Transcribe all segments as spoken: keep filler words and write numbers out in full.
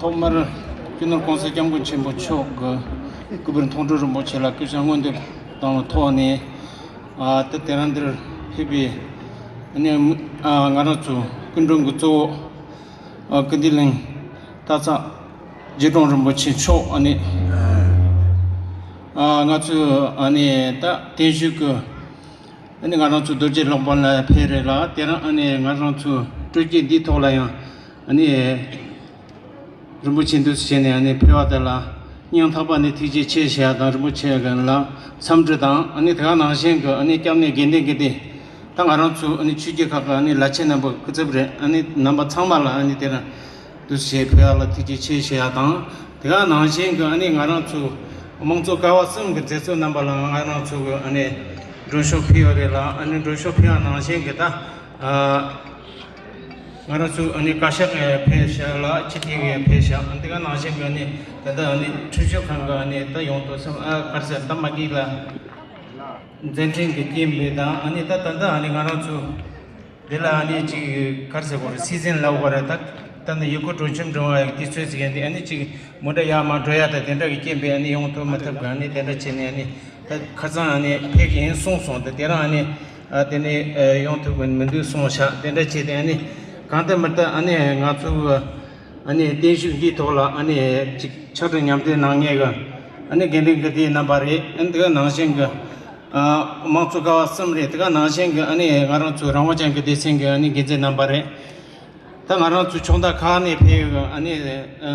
ཐོག་མར་སྤྱི་ནོར་༸གོང་ས་༸སྐྱབས་མགོན་ཆེན་པོ་མཆོག་གི་སྐུ་པར་མཐོང་གྲོལ་རིན་པོ་ཆེ་ལ་སྐུ་ཕྱྭ་སྔོན་འདེབས་བཏང་བའི་ཐོག་ནས། ད་དེ་རིང་འདིར་ཕེབས་པའི་ནས་ང་རང་ཚོ་སྐུ་མགྲོན་གྱི་གཙོ་བོ་ཀིརྟི་གླིང་སྟག་ཚང་རྗེ་དྲུང་རིན་པོ་ཆེ་མཆོག་ནས་ང་ཚོས་ད་བརྟན་བཞུགས་ཀྱི་ང་རང་ཚོ་རྡོ་རྗེ་སློབ་དཔོན་ལ་ཕེབས་རེད་ལ། དེ་རིང་ང་རང་ཚོ་སྤྲོ་སྐྱིད་འདིའི་ཐོག་ལ་ཡང་རིན་པོ་ཆེ་འདུག་སེ་བྱས་ནས་ཕེབས་པ་དེ་ལ་སྙིང་ཐག་པ་ནས་ཐུགས་རྗེ་ཆེ་ཞུ་ཡ་དང་། རིན་པོ་ཆེ་གི་ལ་འཚམས་འདྲི་དང་། དེ་ག་ནང་བཞིན་གྱི་སྐྱབས་གནས་དགེ་འདུན་དགེ་སྡེ། ད་ང་རང་ཚོ་ཆོས་བརྒྱུད་ཁག་གི་ལས་བྱེད་རྣམ་པ་སྐུ་ཚབ་རེད། རྣམ་པ་ཚང་མ་ལ་དེ་རིང་འདུག་སེ་ཕེབས་པ་ལ་ཐུགས་རྗེ་ཆེ་ཞུ་ཡ་དང་། དེ་ག་ནང་བཞིན་གྱི་ང་རང་ཚོ་དམངས་གཙོ་ཀ་བ་གསུམ་གྱི་མཛད་གཙོ་རྣམ་པ་ལ་ང་རང་ཚོ་གི་མགྲོན་ཤོག་ཕུལ་ཡོད་རེད་ལ། མགྲོན་ཤོག་ཕུལ་བ་ནང་བཞིན་གྱི་ད་ང་རང་ཚོ་བཀའ་ཤག་ཕེབས་ཤག་ལ། སྤྱི་འཐུས་ཕེབས་ཤག་དེ་ག་ནང་བཞིན་གྱི་ད་ལྟ་ཁྲིམས་ཞིབ་ཁང་གི་ད་ཡོང་དོ་བསམ། ཨ་ག་རེ་ཟེར། ད་མ་གི་ལ་མཛད་འཕྲིན་གྱི་རྐྱེན་པས་དང་། ད་ད་ལྟ་ང་རང་ཚོ་འདི་ལ་ཅིག་ག་རེ་ཟེར་དགོས་རེད། སྲིད་འཛིན་ལབ་དགོས་རེད། ད་ད་ནི་ཡུལ་སྐོར་སྤྲོ་འཆམ་འགྲོ་བ་ཡག་དུས་ཚོད་ཅིག་ཡིན་དུས། ཅིག་མོ་ཊ་ཡར་མར་འགྲོ་ཡ་ད་དེ་འདྲ་གི་རྐྱེན་པས་ཡོང་ཐུབ་མ་ཐུབ་ག་དེ་འདྲ་བྱས་ནས་ད་ཁ་སང་ཕེབས་ཀྱི་ཡིན་གསུངས་སོང་། ད་དེ་རིང་དེ་ནས་ཡོང་ཐུབ་ཀྱི་མི་འདུག་གསུངས་ཤག་དེ་འདྲ་བྱས་ཏེ་གང་ལྟར་མི་ལྟར་ང་ཚོ་གི་བརྟན་བཞུགས་འདིའི་ཐོག་ལ་ཅིག་ཕྱག་སྦྲེལ་མཉམ་འབྲེལ་གནང་མཁན་གྱི་ ཨ་ནི་དགེ་འདུན་གྱི་སྡེ་རྣམ་པ་རེད། ཨ་ནི་དེ་ག་ནང་བཞིན་གྱི་ཨ་དམངས་གཙོ་ཀ་བ་གསུམ་རེད། དེ་ག་ནང་བཞིན་གྱི་ཨ་ནི་ང་རང་ཚོའི་རང་དབང་ཅན་གྱི་སྡེ་ཚན་གྱི་ཨ་ནི་འགན་འཛིན་རྣམ་པ་རེད། ད་ང་རང་ཚོ་ཕྱོགས་མཐའ་ཁག་ནས་ཕེབས་ཡོད་ཀྱི་ཨ་ནི་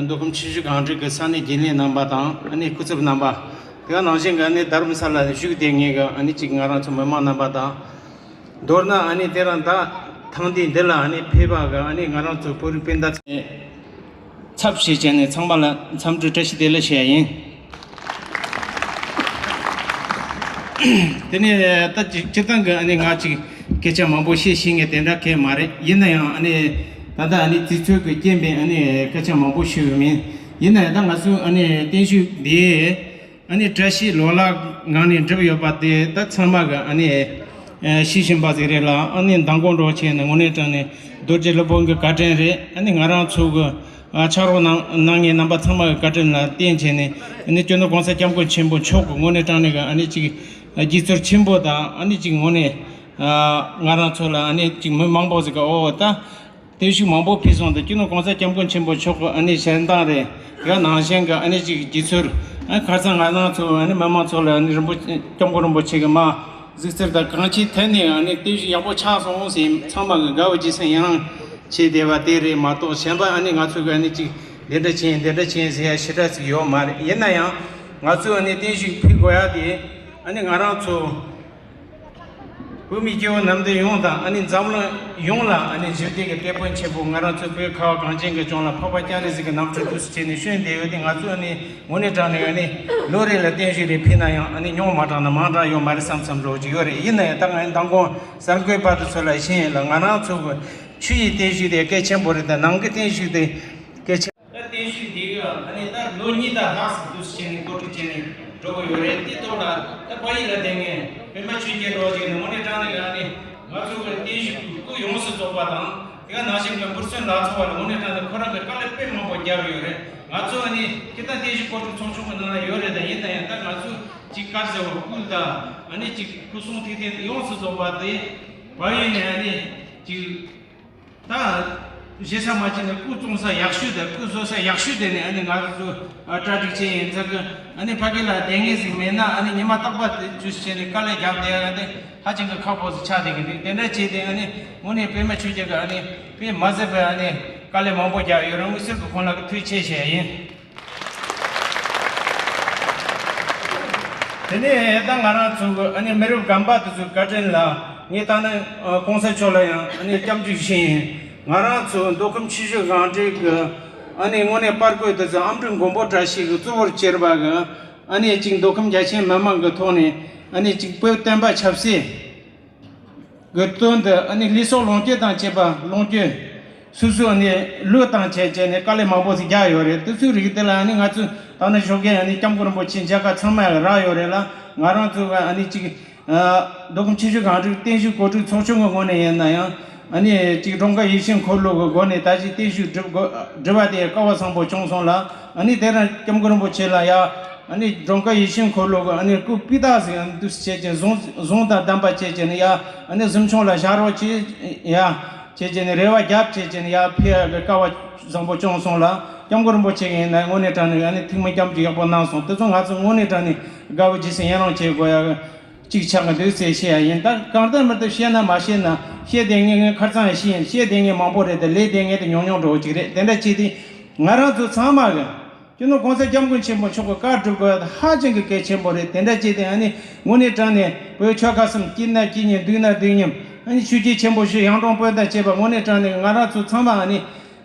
མདོ་ཁམས་ཆུ་བཞི་སྒང་དྲུག་གི་ས་གནས་རྒྱུན་ལས་རྣམ་པ་དང་། ཨ་ནི་སྐུ་ཚབ་རྣམ་པ། དེ་ག་ནང་བཞིན་གྱི་ཨ་ནི་རྡ་རམ་ས་ལ་ནས་བཞུགས་བསྡད་མཁན་གྱི་ཨ་ནི་གཅིག་ང་རང་ཚོ་མི་མང་རྣམ་པ་དང་། མདོར་ན་ཨ་ནི་དེ་རིང་ད་ཐེངས་འདི་འདི་ལ་ཨ་ནི་ཕེབས་པ་གི་ཨ་ནི་ང་རང་ཚོ་བོད་རིགས་སྤུན་ཟླ་ཚོའི་ཚབ་བྱས་བྱས་ནས་ཚང་མ་ལ་འཚམས་འདྲི་བཀྲ་ཤིས་བདེ་ལེགས་ཞུ་ཡ་ཡིན། དེ་ནས་ད་སྤྱི་སྤྱིར་བཏང་གི་ཨ་ནི་ང་ཅིག་སྐད་ཆ་མང་པོ་བཤད་ཤེས་མཁན་དེ་འདྲ་གང་ཡང་མ་རེད། ཡིན་ན་ཡང་ཨ་ནི་ད་ལྟ་ཨ་ནི་དུས་ཚོད་ཀྱི་རྐྱེན་པས་ཨ་ནི་སྐད་ཆ་མང་པོ་ཞུ་གི་མིན། ཡིན་ན་ཡང་ད་ང་ཚོའི་ཨ་ནི་བརྟན་བཞུགས་འདི་ཨ་ནི་བཀྲ་ཤིས་ལོ་ལེགས་ངང་ནས་འགྲུབ་ཡོད་པ་དེ་ད་ཚང་མ་གི་ཨ་ནི་ཤེས་བཞིན་པ་ཟིག་རེད་ལ། ཨ་ནི་མདང་དགོང་འགྲོ་བྱས་ནས་དངོས་གནས་དྲང་ནས་རྡོ་རྗེ་སློབ་དཔོན་གྱི་བཀའ་དྲིན་རེད། ཨ་ནི་ང་རང་ཚོ་གི་ཨ་ཕྱག་རོགས་གནང་གནང་མཁན་རྣམ་པ་ཚང་མ་གི་བཀའ་དྲིན་ལ་བརྟེན་བྱས་ནས་ཨ་ནི་སྤྱི་ནོར་༸གོང་ས་༸སྐྱབས་མགོན་ཆེན་པོ་མཆོག་གི་དངོས་གནས་དྲང་གནས་གི་ཨ་ནི་ཅིག་དགྱེས་ཚོར་ཆེན་པོ་དང་། ཨ་ནི་ཅིག་དངོས་གནས་ཨ་ང་རང་ཚོ་ལ་ཨ་ནི་ཅིག་མི་མང་པོ་ཟིག་གི་ཨོ་ད། བརྟན་བཞུགས་མང་པོ་ཕུལ་སོང་དུས་སྤྱི་ནོར་༸གོང་ས་༸སྐྱབས་མགོན་ཆེན་པོ་མཆོག་གི་ཨ་ནི་ཞལ་འདང་རེད། དེ་ག་ནང་བཞིན་གྱི་ཨ་ནི་ཅིག་དགྱེས་ཚོར། ཨ་ཁ་སང་ང་རང་ཚོ་ཨ་ནི་མི་མང་ཚོ་ལ་ཨ་ནི་རིན་པོ་ཆེ་༸སྐྱབས་མགོན་རིན་པོ་ཆེ་གི་མ་གཟིགས་ཚུལ་དང་གང་ཅིའི་ཐད་ནས་ཨ་ནི་བརྟན་བཞུགས་ཡག་པོ་ཆགས་སོང་ཟེར་ཚང་མ་གི་དགའ་བ་ཇི་སྲིད་ཡི་རངས་བྱས་བསྡད་པ་དེ་རེད་མ་གཏོགས། གཞན་པ་ཨ་ནི་ང་ཚོ་གི་ཨ་ནི་ཅིག་འདི་འདྲ་བྱས་འདི་འདྲ་བྱས་ཟེར་ཡ་ཞེ་དྲག་ཅིག་ཡོད་མ་རེད། ཡིན་ན་ཡང་ང་ཚོ་ཨ་ནི་བརྟན་བཞུགས་ཕུལ་དགོས་ཡ་དེ་ཨ་ནི་ང་རང་ཚོ་བོད་མི་སྐྱེ་བོ་ནམ་ཟླ་ཡོངས་དང་ཨ་ནི་འཛམ་གླིང་ཡོངས་ལ་ཨ་ནི་ཞི་བདེ་གི་དེད་དཔོན་ཆེན་པོ། ང་རང་ཚོ་བོད་ཁ་བ་གངས་ཅན་གྱི་ལྗོངས་ལ་འཕགས་པ་སྤྱན་རས་གཟིགས་ཀྱི་རྣམ་འཕྲུལ་དུས་སུ་བྱས་ནས་བྱོན་བསྡད་ཡོད་དེ། ང་ཚོ་ཨ་ནི་དངོས་གནས་དྲང་གནས་ཨ་ནི་ལོ་རེ་ལ་བརྟན་བཞུགས་རེ་ཕུལ་ན་ཡང་ཨ་ནི་ཉུང་མ་དྲགས་ན་མང་དྲགས་ཡོད་མ་རེད་བསམ་བསམ་འདྲ་བོ་ཅིག་ཡོད་རེད། ཡིན་ན་ཡང་ད་ང་མདང་དགོང་གསར་འགོད་པ་དེ་ཚོ་ལ་བཤད་ཡིན་ལ། ང་རང་ཚོ་གི་ཕྱི་ཡི་བརྟན་བཞུགས་དེ་གལ་ཆེན་པོ་རེད་དང་ནང་གི་བརྟན་བཞུགས་དེ་གལ་ཆེ། ད་བརྟན་བཞུགས་འདི་ག་ཨ་ནི་ད་ལོ་གཉིས་དང་ལྷག་ཙམ་འདུག་སེ་བྱས་ནས་འགོ་ཁྲིད་བྱས་ནས་འགྲོ་གི་ཡོད་རེད། དེ་ཐོག་ལ་ད་ཕ་ཡུལ་ལ་བསྡད་མཁན་པད་མ་ཆོས་རྒྱལ་རོགས་ཀྱིས་ནི་དངོས་གནས་དྲང་གནས་ཀྱི་ཨ་ནི་ང་ཚོ་གི་བརྟན་བཞུགས་ཀྱི་སྐུ་ཡོངས་སུ་རྫོགས་པ་དང་། དེ་ག་ནང་བཞིན་གྱི་འབུར་སོན་ལ་ཚོ་བ་ལ་དངོས་གནས་དྲང་གནས་ཁོ་རང་གི་དཀའ་ལས་དཔེ་མང་པོ་བརྒྱབ་ཡོད་རེད། ང་ཚོ་ཨ་ནི་ཁྱེད་ད་བརྟན་བཞུགས་སྐུ་ཁྲུས་ཚོགས་ཆུང་གི་ནང་ལ་ཡོད་རེད། ད་ཡིན་ན་ཡང་ད་ང་ཚོ་ཅིག་དཀར་ཟེར་བ་སྐུ་ད་ཨ་ནི་ཅིག་སྐུ་གསུང་ཐུགས་རྟེན་ཡོངས་སུ་རྫོགས་པ་དེ་ཕ་ཡུལ་ནས་ཨ་ནི་ཅིག་ད་བཞེས་ས་མ་བྱས་ནས་སྐུ་བཙོང་ས་ཡག་ཤོས་དང་སྐུ་བཟོ་ས་ཡག་ཤོས་དེ་ནས་ཨ་ནི་ང་ཚོ་ཨ་གྲ་སྒྲིག་བྱས་ཡིན་ཙང་གི། ཨ་ནི་ཕ་གི་ལ་བསྡད་མཁན་ཟིག་མེད་ན་ཨ་ནི་ཉི་མ་རྟག་པར་དེ་ཚུལ་བྱས་ནས་དཀའ་ལས་རྒྱབ་བསྡད་ཡ་དེ་ཧ་ཅང་གི་ཁག་པོ་ཟིག་ཆགས་བསྡད་ཀྱི་འདུག་དེ་འདྲ་བྱས་ཏེ་ཨ་ནི་དངོས་གནས་པད་མ་ཆོས་རྒྱལ་གི་ཨ་ནི་དཔེ་མ་སྲིད་པའི་ཨ་ནི་དཀའ་ལས་མང་པོ་རྒྱག་ཡོད་རེད། དངོས་སུ་གི་ཁོང་ལ་གི་ཐུགས་རྗེ་ཆེ་ཞུ་ཡ་ཡིན། དེ་ནས་ད་ང་རང་ཚོ་གི་ཨ་ནི་མི་རབས་རྒན་པ་དེ་ཚོའི་བཀའ་དྲིན་ལ་ངས་ད་ནི་ཨ་གོང་ས་མཆོག་ལ་ཡང་ཨ་ནི་སྐྱབས་འཇུག་ཞུ་ཡིན། ང་རང་ཚོ་མདོ་ཁམས་ཆུ་བཞི་སྒང་དྲུག་གི་ཨ་ནི་དངོས་གནས་པར་བརྐོས་དེ་ཚོ་ཨ་མྲོད་མགོན་པོ་བཀྲ་ཤིས་ཀྱི་གཙོ་བོར་གྱུར་པ་གི་ཨ་ནི་གཅིག་མདོ་ཁམས་རྒྱ་ཆེའི་མི་མང་གི་ཐོག་ནས་ཨ་ནི་གཅིག་བོད་བསྟན་པ་ཆབ་སྲིད་གི་དོན་དུ་ཨ་ནི་ལུས་སྲོག་ལོངས་སྤྱོད་དང་བཅས་པ་ལོངས་སྤྱོད་སོ་སོ་ཨ་ནི་ལུས་དང་བཅས་བྱས་ནས་དཀའ་ལས་མང་པོ་ཞིག་རྒྱག་ཡོད་རེད། དེ་ཚོའི་རིགས་དེ་ལ་ཨ་ནི་ང་ཚོས་ད་ནི་ཞོགས་ཀས་ཨ་ནི་སྐྱབས་མགོན་རིན་པོ་ཆེ་མཇལ་ཁ་ཚང་མ་རག་ཡོད་རེད་ལ། ང་རང་ཚོ་གི་ཨ་ནི་གཅིག་ཨ་མདོ་ཁམས་ཆུ་བཞི་སྒང་དྲུག་བརྟན་བཞུགས་གོ་སྒྲིག་ཚོགས་ཆུང་གི་ངོས་ནས་ཡིན་ན་ཡང་ཨ་ནི་གཅིག་འབྲོང་དཀར་ཡིད་བཞིན་འཁོར་ལོ་གི་སྒོ་ནས་ད་ཅིག་བརྟན་བཞུགས་སྒྲུབ་དགོས་སྒྲུབ་པ་དེ་སྐལ་བ་བཟང་པོ་བྱུང་སོང་ལ། ཨ་ནི་དེ་རིང་སྐྱབས་མགོན་རིན་པོ་ཆེ་ལ་ཡ་ཨ་ནི་འབྲོང་དཀར་ཡིད་བཞིན་འཁོར་ལོ་གི་ཨ་ནི་སྐུ་སྤུས་དག་ཟིག་ཨ་ནི་འདུག་སེ་བྱས་ཀྱི་གཟུངས་གཟུངས་དང་ལྡན་པ་བྱས་ཀྱི་ནི་ཡ་ཨ་ནི་གཟིམ་ཆུང་ལ་བཞག་རོགས་བྱེད་ཡ་བྱས་ཀྱི་ནི་རེ་བ་རྒྱབ་བྱས་ཀྱི་ནི་ཡ་ཕེབས་ཡ་གི་སྐལ་བ་བཟང་པོ་བྱུང་སོང་ལ། སྐྱབས་མགོན་རིན་པོ་ཆེ་གི་ཡིན་ན་དངོས་གནས་དྲང་གནས་ཨ་ནི་ཐུགས་སྨོན་སྐྱབས་འཇུག་ཡག་པོ་གནང་སོང་། དེ་ཚོ་ང་ཚོ་དངོས་གནས་དྲང་གནས་དགའ་བོ་ཇི་སྲིད་ཡི་རངས་བྱེད་དགོས་ཡ་གི་གཅིག་ཆགས་ཀྱི་འདུག་ཟེར་བཤད་ཡ་ཡིན། ད་གང་ལྟར་མི་ལྟར་བཤད་ན་མ་བཤད་ན་བཤད་བསྡད་མཁན་ངས་ཁ་རྩང་ཡང་བཤད་ཡིན། བཤད་བསྡད་མཁན་མང་པོ་རེད་དེ་ལས་བསྡད་མཁན་དེ་ཉུང་ཉུང་འདྲ་བོ་ཅིག་རེད། དེ་འདྲ་བྱས་ཏེ་ང་རང་ཚོ་ཚང་མ་གི་སྤྱི་ནོར་གོང་ས་སྐྱབས་མགོན་ཆེན་པོ་མཆོག་གི་བཀའ་སྒྲུབ་དགོས་ཡ་དེ་ཧ་ཅང་གི་གལ་ཆེན་པོ་རེད། དེ་འདྲ་བྱས་ཏེ་ཨ་ནི་དངོས་གནས་དྲང་གནས་བོད་ཆོལ་ཁ་གསུམ་སྐྱིད་ན་སྐྱིད་མཉམ་སྡུག་ན་སྡུག་མཉམ་ཨ་ནི་ཆོས་བརྒྱུད་ཆེན་པོ་བཞི་གཡུང་དྲུང་བོན་དང་བཅས་པ་དངོས་གནས་དྲང་གནས་ང་རང་ཚོ་ཚང་མ་ཨ་ནི་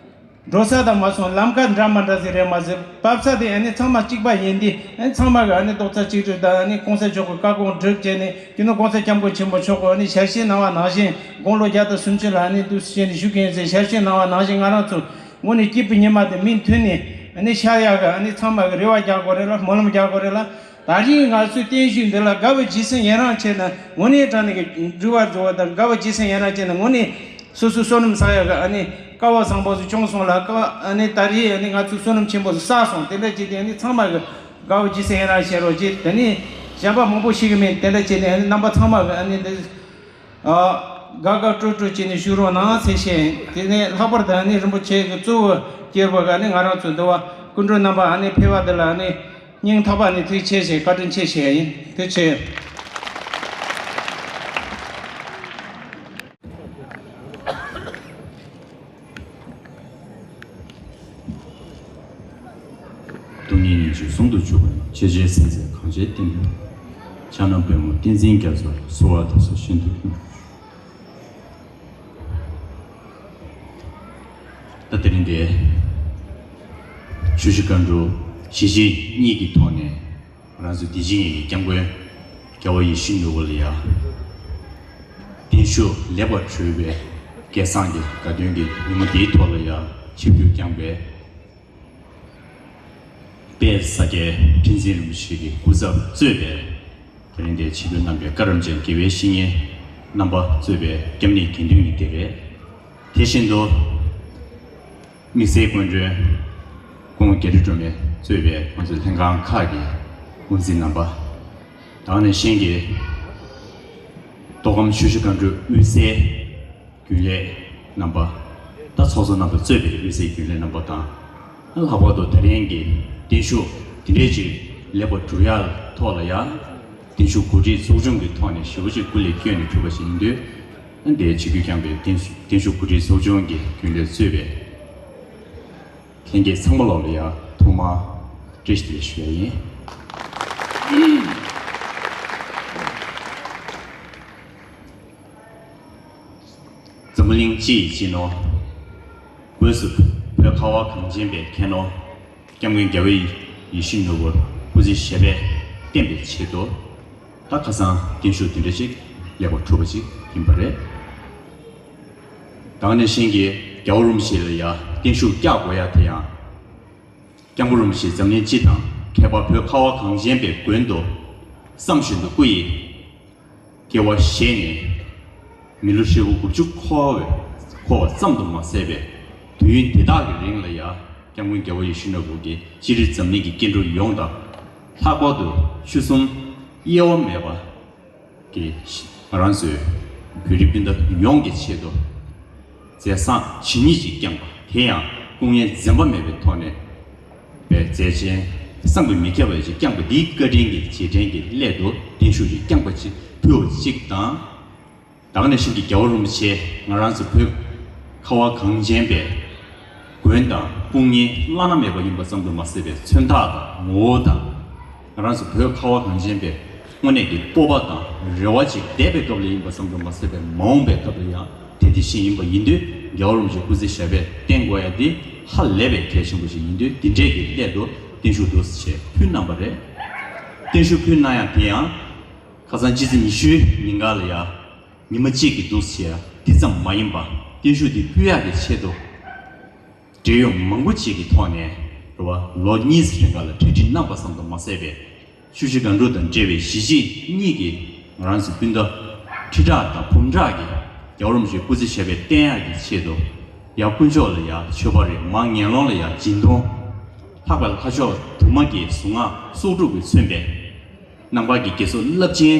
འགྲོ་ས་དང་མ་སོང་ལམ་ཁ་འདྲ་མ་འདྲ་ཟིག་རེད་མ་ཟད་བབས་ས་དེ་ཨ་ནི་ཚང་མ་གཅིག་པ་ཡིན་དུས་ཨ་ནི་ཚང་མ་གི་ཨ་ནི་རྡོག་རྩ་གཅིག་སྒྲིལ་དང་ཨ་ནི་གོང་ས་མཆོག་གི་བཀའ་དགོངས་སྒྲུབ་བྱས་ནས་སྤྱི་ནོར་གོང་ས་སྐྱབས་མགོན་ཆེན་པོ་མཆོག་གི་ཨ་ནི་ཞལ་བཞེས་གནང་བ་ནང་བཞིན་དགུང་ལོ་བརྒྱ་དང་སུམ་ཅུ་ལ་ཨ་ནི་འདུག་སེ་བྱས་ནས་བཞུགས་མཁན་ཟེར་ཞལ་བཞེས་གནང་བ་ནང་བཞིན་ང་རང་ཚོ་དངོས་གནས་སྐྱིད་པའི་ཉི་མ་དེ་མུ་མཐུད་ནས་ཨ་ནི་ཤར་ཡག་གི་ཨ་ནི་ཚང་མ་གི་རེ་བ་རྒྱག་དགོས་རེད་ལ་སྨོན་ལམ་རྒྱག་དགོས་རེད་ལ། ད་རིང་ང་ཚོའི་བརྟན་བཞུགས་འདི་ལ་དགའ་བ་ཇི་སྲིད་ཡི་རངས་བྱས་ན་དངོས་གནས་དྲང་གནས་ཀྱི་སྒྲུབ་པ་སྒྲུབ་པ་དང་དགའ་བ་ཇི་སྲིད་ཡི་རངས་བྱས་ན་དངོས་གནས་སོ་སོའི་བསོད་ནམས་བསགས་ཡག་གི་ཨ་ནི་སྐལ་བ་བཟང་པོ་ཞིག་བྱུང་སོང་ལ། སྐལ་བ་ཨ་ནི་ད་རེས་ཨ་ནི་ང་ཚོའི་བསོད་ནམས་ཆེན་པོ་ཞིག་བསགས་སོང་། དེ་འདྲ་བྱས་ཏེ་ཨ་ནི་ཚང་མ་གི་དགའ་བ་ཇི་སྲིད་ཡི་རངས་བྱེད་རོགས་བྱེད། དེ་ནས་གཞན་པ་མང་པོ་ཤེས་གི་མེད། དེ་འདྲ་བྱས་ཏེ་ཨ་ནི་རྣམ་པ་ཚང་མ་གི་ཨ་ནི་འདི་ཨ་དགའ་དགའ་སྤྲོ་སྤྲོ་བྱས་ནས་བཞུགས་རོགས་གནང་ཟེར་བཤད། དེ་ནས་ལྷག་པར་དུ་ཨ་ནི་རིན་པོ་ཆེ་གི་གཙོ་བོ་གྱུར་པ་གི་ཨ་ནི་ང་རང་ཚོ་འདི་བ་སྐུ་མགྲོན་རྣམ་པ་ཨ་ནི་ཕེབས་པ་འདི་ལ་ཨ་ནི་ སྙིང་ཐག་པ་ནས་ཐུགས་རྗེ་ཆེ་ཞེས་བཀའ་དྲིན་ཆེ་ཞུ་ཡ་ཡིན། ཐུགས་རྗེ་ཆེ། སྟོང་ཉིད་ཉིད་ཀྱིས་ཟུང་དུ་འཇུག་པ་ཡི། ཆེ་ཆེའི་སེམས་ཟད་གང་བྱེད་བསྟན་པའི། ཕྱག་ན་པདྨོ་བསྟན་འཛིན་རྒྱ་མཚོར། གསོལ་བ་འདེབས་སོ་ཤིན་ཏུ་གསོལ། ད་དེ་རིང་འདིར་ཆུ་བཞི་སྒང་དྲུག་གཞིས་བྱེས་གཉིས་ཀྱི་ཐོག་ནས་ང་རང་ཚོ་འདི་ཕྱི་གཉིས་ཀྱི་སྐྱབས་མགོན་རྒྱལ་བ་ཡིད་བཞིན་ནོར་བུ་ལ་ཡ་བརྟན་བཞུགས་ལེགས་པར་གྲུབ་པའི་སྐལ་བཟང་གི་དགའ་སྟོན་གྱི་ཉིན་མོ་འདིའི་ཐོག་ལ་ཡ་ཆིབས་བསྒྱུར་བསྐྱངས་པའི་དཔལ་ས་སྐྱའི་ཁྲི་འཛིན་རིན་པོ་ཆེ་གི་སྐུ་ཚབ་གཙོས་པའི་དེ་རིང་འདིར་ཆིབས་བསྒྱུར་གནང་བའི་བཀའ་དྲིན་ཅན་དགེ་བའི་བཤེས་གཉེན་རྣམ་པ་གཙོས་པའི་སྐྱབས་གནས་དགེ་འདུན་གྱི་སྡེ་རེད། དེ་བཞིན་དུ་དམིགས་བསལ་སྐུ་མགྲོན་སྐུ་ངོ་རྒྱ་རི་སྒྲོལ་མ་གཙོས་པའི་ང་ཚོའི་ལྷན་ཁང་ཁག་གི་དབུ་འཛིན་རྣམ་པ། ད་ག་ནང་བཞིན་གྱི་མདོ་ཁམས་ཆུ་བཞི་སྒང་དྲུག་དབུས་སའི་རྒྱུན་ལས་རྣམ་པ། ད་ཚོགས་གཙོ་རྣམ་པ་གཙོས་པའི་དབུས་སའི་རྒྱུན་ལས་རྣམ་པ་དང་། ལྷག་པར་དུ་དེ་རིང་གི་བརྟན་བཞུགས་འདི་འདྲའི་ཅིག་ལེགས་པར་གྲུབ་ཡག་ཐོག་ལ་ཡང་བརྟན་བཞུགས་གོ་སྒྲིག་ཚོགས་ཆུང་གི་ཐོག་ནས་ཞེ་པོ་ཅིག་སྐུ་ལས་བསྐྱོན་ནས་གྲུབ་པ་ཞིག་ཡིན་དུས། འདིར་ཆིབས་བསྒྱུར་བསྐྱངས་པའི་བརྟན་བརྟན་བཞུགས་གོ་སྒྲིག་ཚོགས་ཆུང་གི་རྒྱུན་ལས་གཙོས་པའི་ལྷན་རྒྱས་ཚང་མ་ལོག་ལ་ཡང་ཐོག་མར་བཀྲ་ཤིས་བདེ་ལེགས་ཞུ་ཡ་ཡིན། འཛམ་བུ་གླིང་སྤྱི་ཡི་སྤྱི་ནོར། སྒོས་སུ་བོད་ཁ་བ་གངས་ཅན་པའི་ཁྱད་ནོར། སྐྱབས་མགོན་རྒྱལ་བ་ཡིད་བཞིན་ནོར་བུ་སྐུ་ཚེ་ཞབས་པད་བརྟན་པའི་ཆེད་དུ། ད་ཁ་སང་བརྟན་བཞུགས་འདི་འདྲ་ཞིག་ལེགས་པར་གྲུབ་པ་ཞིག་ཡིན་པ་རེད། ད་ག་ནང་བཞིན་གྱི་རྒྱལ་བ་རིན་པོ་ཆེ་ལ་ཡང་བརྟན་བཞུགས་བསྐྱངས་དགོས་ཡ་དེ་ཡང་། སྐྱབས་མགོན་རིན་པོ་ཆེ་འཛམ་གླིང་སྤྱི་དང་ཁྱད་པར་བོད་ཁ་བ་གངས་ཅན་པའི་མགོན་དུ་བསམ་བཞིན་དུ་སྐུ་ཡི་སྐྱེ་བ་བཞེས་ནས་མི་ལོ་ཧྲིལ་པོ་དགུ་བཅུ་འཁོར་བའི་འཁོར་བ་ཙམ་དུ་མ་ཟད་པའི་དུས་ཡུན་དེ་དག་གི་རིང་ལ་ཡང་སྐྱབས་མགོན་རྒྱལ་བ་ཡིད་བཞིན་ནོར་བུ་གིས་སྤྱིར་འཛམ་གླིང་གི་སྐྱེ་འགྲོ་ཡོངས་དང་། ལྷག་པར་དུ་ཆོས་གསུམ་དབྱེ་བ་མེད་པ་གི་ང་རང་ཚོའི་བོད་རིགས་སྤུན་ཟླ་ཡོངས་ཀྱི་ཆེད་དུ་མཛད་བཟང་ཇི་སྙེད་ཅིག་བསྐྱངས་པ། དེ་ཡང་སྐུ་ངལ་འཛེམ་པ་མེད་པའི་ཐོག་ནས་པའི་མཛད་ཆེན་བསམ་གྱིས་མི་ཁྱབ་པ་ཞིག་བསྐྱངས་པ་འདིའི་བཀའ་དྲིན་གྱི་རྗེས་དྲན་གྱི་སླད་དུ་བརྟན་བཞུགས་ཤིག་བསྐྱངས་པ་ཅིག་ཕུལ་བ་གཅིག་དང་། ད་ག་ནང་བཞིན་གྱི་རྒྱལ་བ་རིན་པོ་ཆེ་ང་རང་ཚོ་བོད་ཁ་བ་གངས་ཅན་པའི་མགོན་དང་དཔུང་གཉེན་བླ་ན་མེད་པ་ཡིན་པ་ཙམ་དུ་མ་ཟད་པའི་མཚོན་རྟགས་དང་ངོ་བོ་དང་། ང་རང་ཚོ་བོད་ཁ་བ་གངས་ཅན་པའི་དངོས་གནས་ཀྱི་སྤོབས་པ་དང་རེ་བ་ཅིག་འདས་པའི་སྐབས་ལ་ཡིན་པ་ཙམ་དུ་མ་ཟད་པའི་མ་འོངས་པའི་སྐབས་ལ་ཡང་དེ་དེ་བཞིན་ཡིན་པ་ཡིན་དུས། རྒྱལ་བ་རིན་པོ་ཆེ་སྐུ་ཚེ་ཞབས་པད་བརྟན་དགོས་ཡ་འདི་ཧ་ལས་པའི་གལ་ཆེན་པོ་ཞིག་ཡིན་དུས། འདི་འདྲས་ཀྱི་སླད་དུ་བརྟན་བཞུགས་འདུག་ཅེས་ཕུལ་གནང་བ་རེད། བརྟན་བཞུགས་ཕུལ་གནང་ཡ་དེ་ཡང་ཁ་སང་ཕྱི་ཚེས་ཉི་ཤུའི་ཉིན་གང་ལ་ཡ། ཉི་མ་གཅིག་གི་འདུག་ཟེར་ཡ་འདི་ཙམ་མ་ཡིན་པ། བརྟན་བཞུགས་འདི་ཕུལ་ཡག་གི་ཆེད་དུ། འབྲེལ་ཡོད་མང་པོ་ཅིག་གི་ཐོག་ནས་རེད་བ། ལོ་གཉིས་རིང་ག་ལ་གྲ་སྒྲིག་གནང་པ་ཙམ་དུ་མ་ཟད་པའི་ཆུ་བཞི་སྒང་དྲུག་དང་འབྲེལ་བའི་གཞིས་བྱེས་གཉིས་ཀྱི་ང་རང་ཚོ་སྤུན་ཟླ་ཁྲི་ཕྲག་དང་འབུམ་ཕྲག་གིས་རྒྱལ་བ་རིན་པོ་ཆེའི་སྐུ་ཚེ་ཞབས་པད་བརྟན་ཡག་གི་ཆེད་དུ། ཡར་དཀོན་མཆོག་ལ་ཡ་མཆོད་པ་རེད། མར་ངན་སློང་ལ་ཡ་སྦྱིན་གཏོང་། ལྷག་པར་ལྷ་མཆོག་དུ་མ་གི་གཟུངས་སྔགས་གསོག་སྒྲུབ་ཀྱིས་མཚོན་པའི་ནང་པ་གི་དགེ་ཚོགས་རླབས་ཆེན་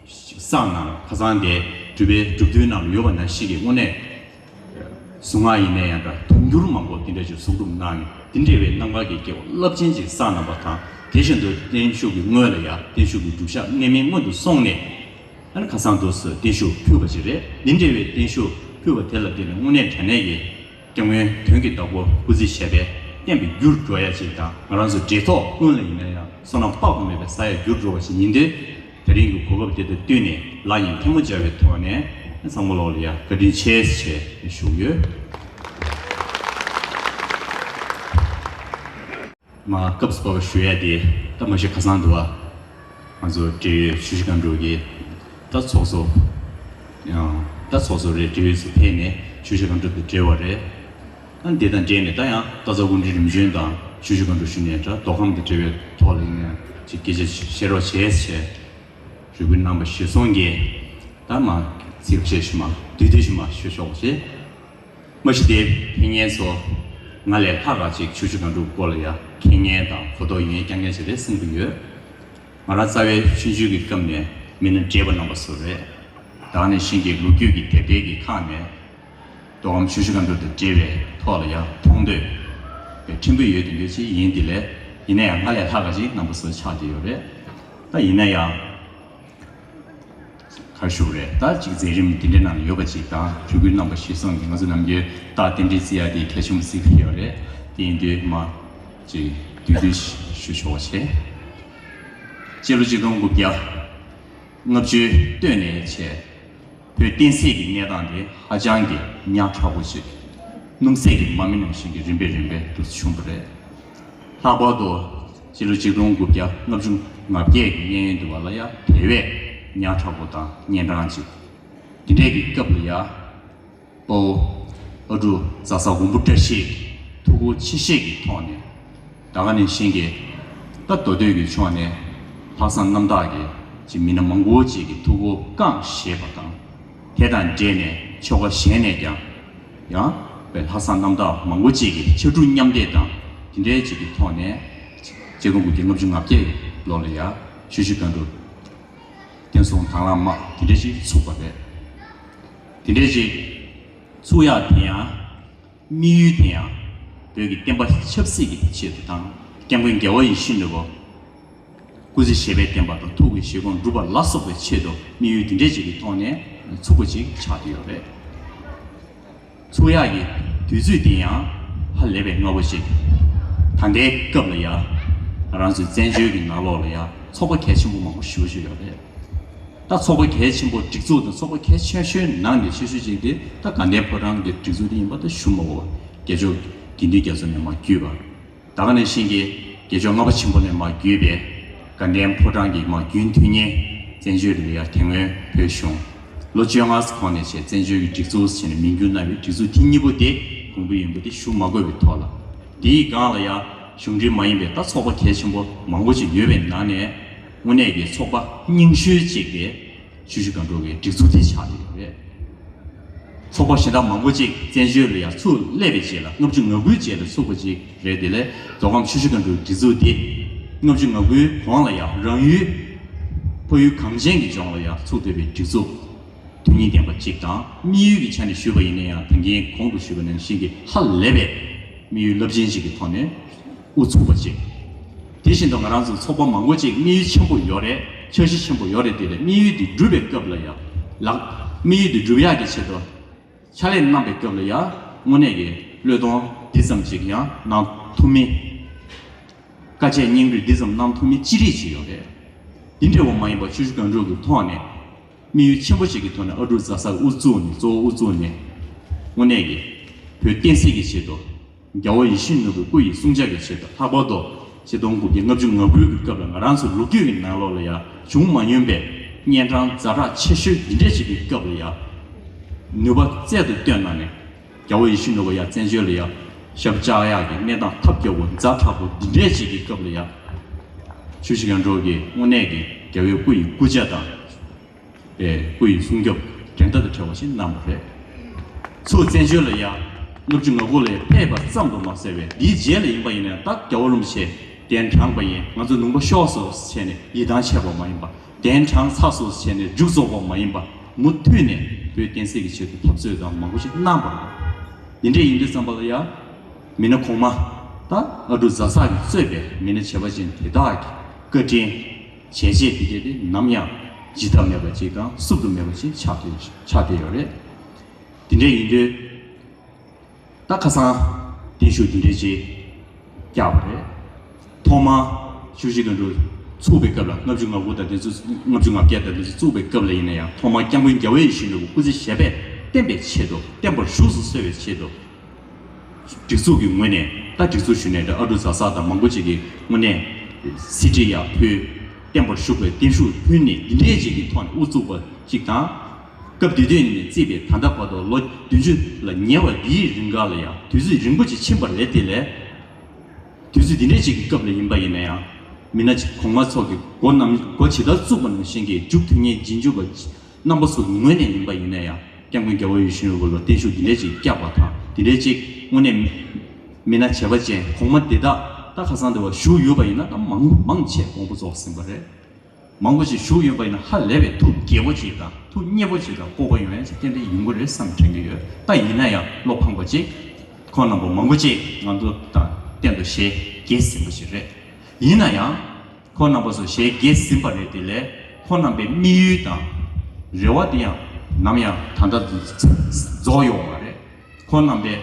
ཞིག་བསགས་གནང་། ཁ་སང་དེ་སྒྲུབ་པའི་སྒྲུབ་ཐུན་ནང་ལ་ཡོད་པ་ནང་བཞིན་གྱི་དངོས་གནས་གཟུངས་སྔགས་ཡིན་ན་ཡང་འདྲ། དུང་འགྱུར་མང་པོ་དེ་འདྲ་ཞིག་གསོག་སྒྲུབ་གནང་ནས། དེ་འདྲ་བའི་ནང་པ་གི་དགེ་བ་རླབས་ཆེན་ཞིག་བསགས་གནང་པ་དང་། དེ་བཞིན་དུ་བརྟན་བཞུགས་ཀྱི་སྔོན་ལ་ཡང་བརྟན་བཞུགས་ཀྱི་སྒྲུབ་ཞག་གནད་སྨིན་སྔོན་དུ་སོང་ནས། ཨ་ནི་ཁ་སང་དུས་སུ་བརྟན་བཞུགས་ཕུལ་བ་ཞིག་རེད། འདི་འདྲ་བའི་བརྟན་བཞུགས་ཕུལ་བ་དེ་ལ་བརྟེན་ནས་དངོས་གནས་དྲང་གནས་ཀྱི་སྐྱབས་མགོན་དོན་གྱི་བདག་པོ་སྐུ་ཚེ་ཞབས་པད་བརྟན་པའི་རྒྱུར་འགྲོ་ཡ་ཅིག་དང་། ང་རང་ཚོ་འབྲེལ་ཐོགས་ཀུན་ལ་ཡིན་ན་ཡང་བསོད་ནམས་དཔག་ཏུ་མེད་པ་བསགས་ཡ་རྒྱུར་འགྲོ་བ་ཞིག་ཡིན་དུས། དེ་རིང་གི་གོ་སྐབས་དེ་དང་བསྟུན་ནས་ལག་གཉིས་ཐལ་མོ་སྦྱར་བའི་ཐོག་ནས་ཚང་མ་ལོག་ལ་ཡ་བཀའ་དྲིན་ཆེ་ཞེས་ཞུ་གི་ཡོད། མ་སྐབས་སུ་བབས་པ་ཞུ་ཡ་དེ་ད་མ་གཞི་ཁ་སང་དུ་བ་ང་ཚོ་འབྲེལ་ཡོད་ཆུ་བཞི་སྒང་དྲུག་གི་ད་ཚོགས་གཙོ། ཡང་ད་ཚོགས་གཙོ་རེད། འབྲེལ་ཡོད་ཚོ་ཕེབས་ནས་ཆུ་བཞི་སྒང་དྲུག་དུ་འབྲེལ་བ་རེད། ཨ་ནི་དེ་དང་འབྲེལ་ནས་ད་ཡང་སྟག་ཚང་སྐུ་ཕྲེང་རིམ་བྱོན་དང་ཆུ་བཞི་སྒང་དྲུག་ཞུ་ནས་འདྲ་མདོ་ཁམས་དང་འབྲེལ་བའི་ཐོག་ལ་ཡིན་ན་ཅིག་སྐད་ཆ་བཤད་རོགས་བྱས་བྱས། རེ་སྐུལ་གནང་བ་གཞིར་བཟུང་གིས་ད་མ་ཚིག་བཤད་ཞུ་མ་དུས་དུས་ཞུ་མ་ཞུ་ཆོག་ཅེས། མ་གཞི་དེ་ཕེབས་མཁན་ཚོ་ང་ལས་ལྷག་ག་ཅིག་ཆུ་བཞི་སྒང་དྲུག་སྐོར་ལ་ཡ་མཁྱེན་མཁན་དང་གོ་རྟོགས་ཡོད་མཁན་རྐྱང་རྐྱང་ཞིག་རེད་བསམ་གྱི་ཡོད། ང་རང་རྩ་བའི་ཆུང་ཆུང་གི་སྐབས་ནས་མི་སྣ་བགྲེས་པ་རྣམ་པ་ཚོ་རེད། ད་ག་ནང་བཞིན་གྱི་ལོ་རྒྱུས་ཀྱི་དེབ་ཐེར་གྱི་ཁག་ནས་མདོ་ཁམས་ཆུ་བཞི་སྒང་དྲུག་དང་འབྲེལ་བའི་ཐོག་ལ་ཡ་མཐོང་འདོད་པའི་ཕྲན་བུ་ཡོད་དེ་འདོད་ཅིག་ཡིན། དེ་ལས་ ཡིན་ན་ཡང་སྔར་ལས་ལྷག་ག་ཅིག་རྣམ་པ་ཚོ་ཆགས་བསྡད་ཡོད་རེད། ད་ཡིན་ན་ཡང་ག་རེ་ཞུ་དགོས་རེད། ད་ཅིག་མཛད་རིམ་འདི་འདྲའི་ནང་ལ་ཡོད་པ་ཅིག་དང་ཕྲུ་གུའི་རྣམ་པ་ཞིག་སོང་གི། ང་ཚོ་ནམ་རྒྱུན་རྟགས་རྟེན་འབྲེལ་བརྩི་ཡ་དེ་གལ་ཆེན་པོ་བརྩི་གི་ཡོད་རེད། དེ་ཡིན་དུས་མ་ཅིག་བསྡུས་བསྡུས་ཞུ་ཆོག་པ་བྱས། སྤྱི་ལོ་གཅིག་སྟོང་དགུ་བརྒྱ་ལྔ་བཅུའི་སྟོད་ནས་བྱས། བོད་བསྟན་སྲིད་ཀྱི་གནས་སྟངས་དེ་ཧ་ཅང་གི་ཉག་ཕྲ་པོ་ཞིག་སྣུམ་ཟད་ཀྱི་མ་རྨོས་ནང་བཞིན་གྱི་རིམ་པས་རིམ་པས་འདུག་སེ་བྱུང་བ་རེད། ལྷག་པར་དུ་སྤྱི་ལོ་གཅིག་སྟོང་དགུ་བརྒྱ་ལྔ་བཅུ་ང་བརྒྱད་ཀྱི་གཡས་གཡོན་དུ་བ་ལ་ཡ་དེ་བས་ཉག་ཕྲ་པོ་དང་གཉན་འཕྲང་ཅིག་དེ་འདྲས་ཀྱི་སྐབས་ལ་ཡ། དཔའ་བོ་ཨ་འབྲུག་རྫ་ས་མགོན་པོ་བཀྲ་ཤིས་ཀྱི་ཐུགས་ཁུར་ཆེ་བཞེས་ཀྱི་ཐོག་ནས། ད་ག་ནང་བཞིན་གྱི་ད་མདོ་སྟོད་ཀྱི་ཕྱོགས་ནས་ལྷག་བསམ་རྣམ་དག་གིས་ཅིག་མི་སྣ་མང་པོ་ཅིག་གི་ཐུགས་ཁུར་བསྐངས་བཞེས་པ་དང་། དེ་དང་འབྲེལ་ནས་ཕྱོགས་ཁག་གཞན་ནས་ཀྱང་ཡང་བའི་ལྷག་བསམ་རྣམ་དག་མང་པོ་ཅིག་གིས་ཕྱར་གྲུ་མཉམ་འདེགས་དང་དེ་འདྲའི་ཅིག་གི་ཐོག་ནས་གཅིག་སྟོང་དགུ་བརྒྱ་ལྔ་བཅུ་ང་བརྒྱད་ལོ་ལ་ཡ་ཆུ་བཞི་སྒང་དྲུག་བསྟན་སྲུང་དང་བླངས་དམག་དེ་འདྲ་ཞིག་ཚུགས་པ་རེད། དེ་འདྲ་ཞིག་ཚུགས་ཡག་དེ་ཡང་དམིགས་ཡུལ་དེ་ཡང་བོད་ཀྱི་བསྟན་པ་ཆབ་སྲིད་ཀྱི་ཆེད་དུ་དང་། སྐྱབས་མགོན་རྒྱལ་བ་ཡིད་བཞིན་ནོར་བུ་སྐུ་ཚེ་ཞབས་པད་བརྟན་པ་དང་ཐུགས་ཀྱི་བཞེད་དགོངས་འགྲུབ་པ་ལ་སོགས་པའི་ཆེད་དུ་དམིགས་ཡུལ་དེ་འདྲ་ཞིག་གི་ཐོག་ནས་ཚུགས་པ་ཅིག་ཆགས་ཀྱི་ཡོད་རེད། ཚོགས་ཡག་གི་དུས་ཚོད་དེ་ཡང་ཧ་ལས་པའི་སྔ་བོ་ཞིག་ད་ལྟའི་སྐབས་ལ་ཡ། ང་རང་ཚོའི་བཙན་བྱོལ་གྱི་ནང་ལོགས་ལ་ཡ་ཚོགས་པ་གལ་ཆེན་པོ་མང་པོ་ཞེ་པོ་ཅིག་ཡོད་རེད། ད་ཚོགས་པ་གལ་ཆེན་པོ་སྒྲིག་འཛུགས་དང་ཚོགས་པ་གལ་ཆེ་ཤོས་ནང་ནས་ཆེ་ཤོས་ཅིག་དེ་ད་དགའ་ལྡན་ཕོ་བྲང་གི་སྒྲིག་འཛུགས་དེ་ཡིན་པ་ད་ཞུ་མ་དགོས་པ། རྒྱལ་མཆོག་དགེ་འདུན་རྒྱ་མཚོ་ནས་མར་བརྒྱུད་པ། ད་ག་ནང་བཞིན་གྱི་རྒྱལ་མཆོག་ལྔ་པ་ཆེན་པོ་ནས་མར་བརྒྱུད་པའི་དགའ་ལྡན་ཕོ་བྲང་གི་མར་རྒྱུན་མཐུད་མཁན་བཙན་བྱོལ་དུ་ཡ་དེ་སྔོན་བོད་གཞུང་ལོ་བཅོ་ལྔ་གོང་ནས་བྱས་བཙན་བྱོལ་གྱི་སྒྲིག་འཛུགས་ཟེར་ནས་མིང་བསྒྱུར་གནང་བའི་སྒྲིག་འཛུགས་དེ་གཉིས་པོ་དེ་གོང་བུ་ཡིན་པ་དེ་ཞུ་མ་དགོས་པའི་ཐོག་ལ། དེའི་སྒང་ལ་ཡ་གཞུང་འབྲེལ་མ་ཡིན་པའི་ད་ཚོགས་པ་གལ་ཆེན་པོ་མང་པོ་ཅིག་ཡོད་པའི་ནང་ནས་དངོས་གནས་ཀྱི་ཚོགས་པ་རྙིང་ཤོས་ཅིག་དེ་ཆུ་བཞི་སྒང་དྲུག་གི་སྒྲིག་འཛུགས་དེ་ཆགས་ཀྱི་ཡོད་རེད། ཚོགས་པ་གཞན་དག་མང་པོ་ཅིག་བཙན་བྱོལ་ལ་ཡང་ཚུར་སླེབས་པའི་རྗེས་ལ་ལྔ་བཅུ་ང་དགུའི་རྗེས་ལ་ཚུགས་པ་ཅིག་རེད། དེ་ལས་མདོ་ཁམས་ཆུ་བཞི་སྒང་དྲུག་སྒྲིག་འཛུགས་དེ་ལྔ་བཅུ་ང་དགུའི་གོང་ལ་ཡང་རང་ཡུལ་ཕ་ཡུལ་གངས་ཅན་གྱི་ལྗོངས་ལ་ཡང་ཚུགས་བསྡད་པའི་སྒྲིག་འཛུགས་དོན་སྙིང་ལྡན་པ་ཅིག་དང་། དམིགས་ཡུལ་གྱི་ཆ་ནས་ཞུས་པ་ཡིན་ན་ཡང་ད་གིན་གོང་དུ་ཞུས་པ་ནང་བཞིན་གྱི་ཧ་ལས་པའི་དམིགས་ཡུལ་རླབས་ཆེན་ཞིག་གི་ཐོག་ནས་དབུ་ཚུགས་པ་ཅིག་དེ་བཞིན་དུ་ང་རང་ཚོ་ཚོགས་པ་མང་པོ་ཅིག་དམིགས་ཡུལ་ཆེན་པོ་ཡོད་རེད། འཆར་གཞི་ཆེན་པོ་ཡོད་རེད། དེ་ལས་དམིགས་ཡུལ་དེ་འགྲུབ་པའི་སྐབས་ལ་ཡང་ལག་དམིགས་ཡུལ་དེ་འགྲུབ་ཡག་གི་ཆེད་དུ་ཕྱག་ལས་གནང་པའི་སྐབས་ལ་ཡང་དངོས་གནས་ཀྱི་བློས་གཏོང་འདི་ཙམ་ཅིག་ཡང་གནང་ཐུབ་མིན། དཀའ་སྤྱད་སྙིང་རུས་འདི་ཙམ་གནང་ཐུབ་མིན་ཅི་རིགས་ཅིག་ཡོད་རེད། འདི་འདྲ་བོ་མ་ཡིན་པར་ཆུ་བཞི་སྒང་དྲུག་གི་ཐོག་ནས་དམིགས་ཡུལ་ཆེན་པོ་ཞིག་གི་ཐོག་ནས་ཨ་འབྲུག་རྫ་ས་དབུ་བཙུགས་ནས་གཙོ་བོ་དབུ་བཙུགས་ནས་དངོས་གནས་ཀྱི་བོད་བསྟན་སྲིད་ཀྱི་ཆེད་དུ། རྒྱལ་བ་ཡིད་བཞིན་ནོར་བུའི་སྐུ་ཡི་སྲུང་བྱ་གི་ཆེད་དུ། ལྷག་པར་དུ་ཆིག་སྟོང་དགུ་བརྒྱ་ལྔ་བཅུ་ང་དགུ་གི་སྐབས་ལ་ང་རང་ཚོའི་ལོ་རྒྱུས་ཀྱི་ནང་ལོགས་ལ་ཡང་བྱུང་མ་མྱོང་པའི་གཉན་འཕྲང་ཛ་དྲག་ཆེ་ཤོས་འདི་འདྲ་ཞིག་གི་སྐབས་ལ་ཡང་ནུས་པ་རྩལ་དུ་བཏོན་གནང་ནས། རྒྱལ་བ་ཡིད་བཞིན་ནོར་བུ་ཡང་བཙན་བྱོལ་ལ་ཡང་ཞབས་བཅགས་ཡག་གི་གནས་སྟངས་ཐབས་སྐྱོ་བོ་ཛ་དྲག་པོ་འདི་འདྲ་ཞིག་གི་སྐབས་ལ་ཡང་ཆུ་བཞི་སྒང་དྲུག་གི་དངོས་གནས་ཀྱི་རྒྱལ་བའི་སྐུ་ཡི་སྐུ་ཕྱྭ་དང་། པའི་སྐུ་ཡི་སྲུང་སྐྱོབ་འགྲན་ཟླ་དང་བྲལ་བ་ཞིག་གནང་བ་རེད། ཚུར་བཙན་བྱོལ་ལ་ཡང་ལྔ་བཅུ་ང་དགུ་ལ་ཕེབས་པ་ཙམ་དུ་མ་ཟད་པའི་འདིའི་རྗེས་ལ་ཡིན་པ་ཡིན་ན་ད་རྒྱལ་བ་རིན་པོ་ཆེ་གདན་དྲངས་པ་ཡིན། ང་ཚོ་ལུང་པ་ཤོར་སོང་ཟེར་ནས་ཡིད་ཐང་ཆད་པ་མ་ཡིན་པ། གདན་དྲངས་ཚར་སོང་ཟེར་ནས་མཇུག་རྫོགས་པ་མ་ཡིན་པ། མུ་མཐུད་ནས་བོད་བསྟན་སྲིད་ཀྱི་ཆེད་དུ་འཐབ་རྩོད་དང་མང་པོ་ཞིག་གནང་བ་རེད། འདི་འདྲ་ཡིན་དུས་ཙམ་པ་ལ་ཡང་མི་སྣ་གོང་མ་ད་ཨ་འབྲུག་རྫ་ས་གིས་གཙོས་པའི་མི་སྣ་བྱེ་བ་ཅན་དེ་དག་གི་བཀའ་དྲིན། བྱས་རྗེས་དེ་གས་དེ་ནམ་ཡང་བརྗེད་ཐབས་མེད་པ་ཅིག་དང་བསུབ་ཐབས་མེད་པ་ཅིག་ཆགས་བསྡད་ཆགས་བསྡད་ཡོད་རེད། དེ་འདྲ་ཡིན་དུས་ད་ཁ་སང་བརྟན་བཞུགས་དེ་འདྲ་ཅིག་བསྐྱངས་པ་རེད། ཐོག་མར་ཆུ་བཞི་སྒང་དྲུག་ཚུགས་པའི་སྐབས་ལ་ལྔ་བཅུ་ང་དགུ་དང་དེ་ཚོ་ལྔ་བཅུ་ང་བརྒྱད་དང་དེ་ཚོ་བཙུགས་པའི་སྐབས་ལ་ཡིན་ན་ཡང་ཐོག་མར་སྐྱབས་མགོན་རྒྱལ་བ་ཡིད་བཞིན་ནོར་བུ་སྐུ་ཚེ་ཞབས་པད་བརྟན་པའི་ཆེད་དུ་བརྟན་པར་བཞུགས་སུ་གསོལ་བའི་ཆེད་དུ། སྒྲིག་འཛུགས་ཀྱི་ངོས་ནས་ད་སྒྲིག་འཛུགས་ཞུས་ནས་ད་ཨ་འབྲུག་རྫ་ས་དང་མང་པོ་ཅིག་གི་དངོས་གནས་གསེར་ཁྲི་ཡར་ཕུལ། བརྟན་པར་བཞུགས་པའི་བརྟན་བཞུགས་ཕུལ་ནས་འདི་འདྲའི་ཅིག་གི་ཐོག་ནས་དབུ་བཙུགས་པ་ཅིག་དང་། སྐབས་དེ་དུས་ནས་བརྩིས་པའི་ད་ལྟ་བར་དུ་ལོ་བདུན་ཅུ་ལ་ཉེ་བ་འདིའི་རིང་ག་ལ་ཡང་དུས་ཚོད་རིང་པོ་ཅིག་ཕྱིན་པ་རེད། དེ་ལས་དུས་ཚོད་འདི་འདྲའི་ཅིག་གི་སྐབས་ལ་ཡིན་པ་ཡིན་ན་ཡང་མི་སྣ་གོང་མ་ཚོ་གི་འགོ་རྣམ་འགོ་ཇི་ལྟར་བཙུགས་པ་ནང་བཞིན་གྱི་མཇུག་དེ་ཉིད་རྗེས་འཇུག་པ། རྣམ་པ་ཚོ་གི་ངོས་ནས་ཡིན་པ་ཡིན་ན་ཡང་སྐྱབས་མགོན་རྒྱལ་བ་ཡིད་བཞིན་ནོར་བུ་ལ་བརྟན་བཞུགས་འདི་འདྲ་ཅིག་བསྐྱངས་པ་དང་འདི་འདྲ་ཅིག་དངོས་གནས་མི་སྣ་བྱེ་བ་ཅན་གོང་མ་འདི་དག་ད་ཁ་སང་འདི་བ་བཞུགས་ཡོད་པ་ཡིན་ན་ད་མང་མང་ཆེ་དགོངས་པ་རྫོགས་ཟིན་པ་རེད། མང་པོ་ཞིག་བཞུགས་ཡོད་པ་ཡིན་ན་ཧ་ལས་པའི་ཐུགས་དགྱེས་པོ་ཅིག་དང་ཐུགས་མཉེས་པོ་ཅིག་དང་ལྐོག་པ་ཡོང་ཡ་ཅིག་ཏན་ཏན་ཡོང་གི་རེད་བསམ་དྲན་གྱི་ཡོད། ད་ཡིན་ན་ཡང་བློ་ཕངས་པ་ཅིག་ཁོང་རྣམ་པ་མང་པོ་ཅིག་ང་ཚོ་དང་གཏན་དུ་ཞེ་གལ་ཟིན་པ་ཞིག་རེད། ཡིན་ན་ཡང་ཁོང་རྣམ་པ་ཚོ་ཞལ་རྒྱས་ཟིན་པ་རེད། དེ་ལས་ཁོང་རྣམ་པའི་དམིགས་ཡུལ་དང་རེ་བ་དེ་ཡང་ནམ་ཡང་ད་ལྟ་རྫོགས་ཡོང་བ་རེད། ཁོང་རྣམ་པའི་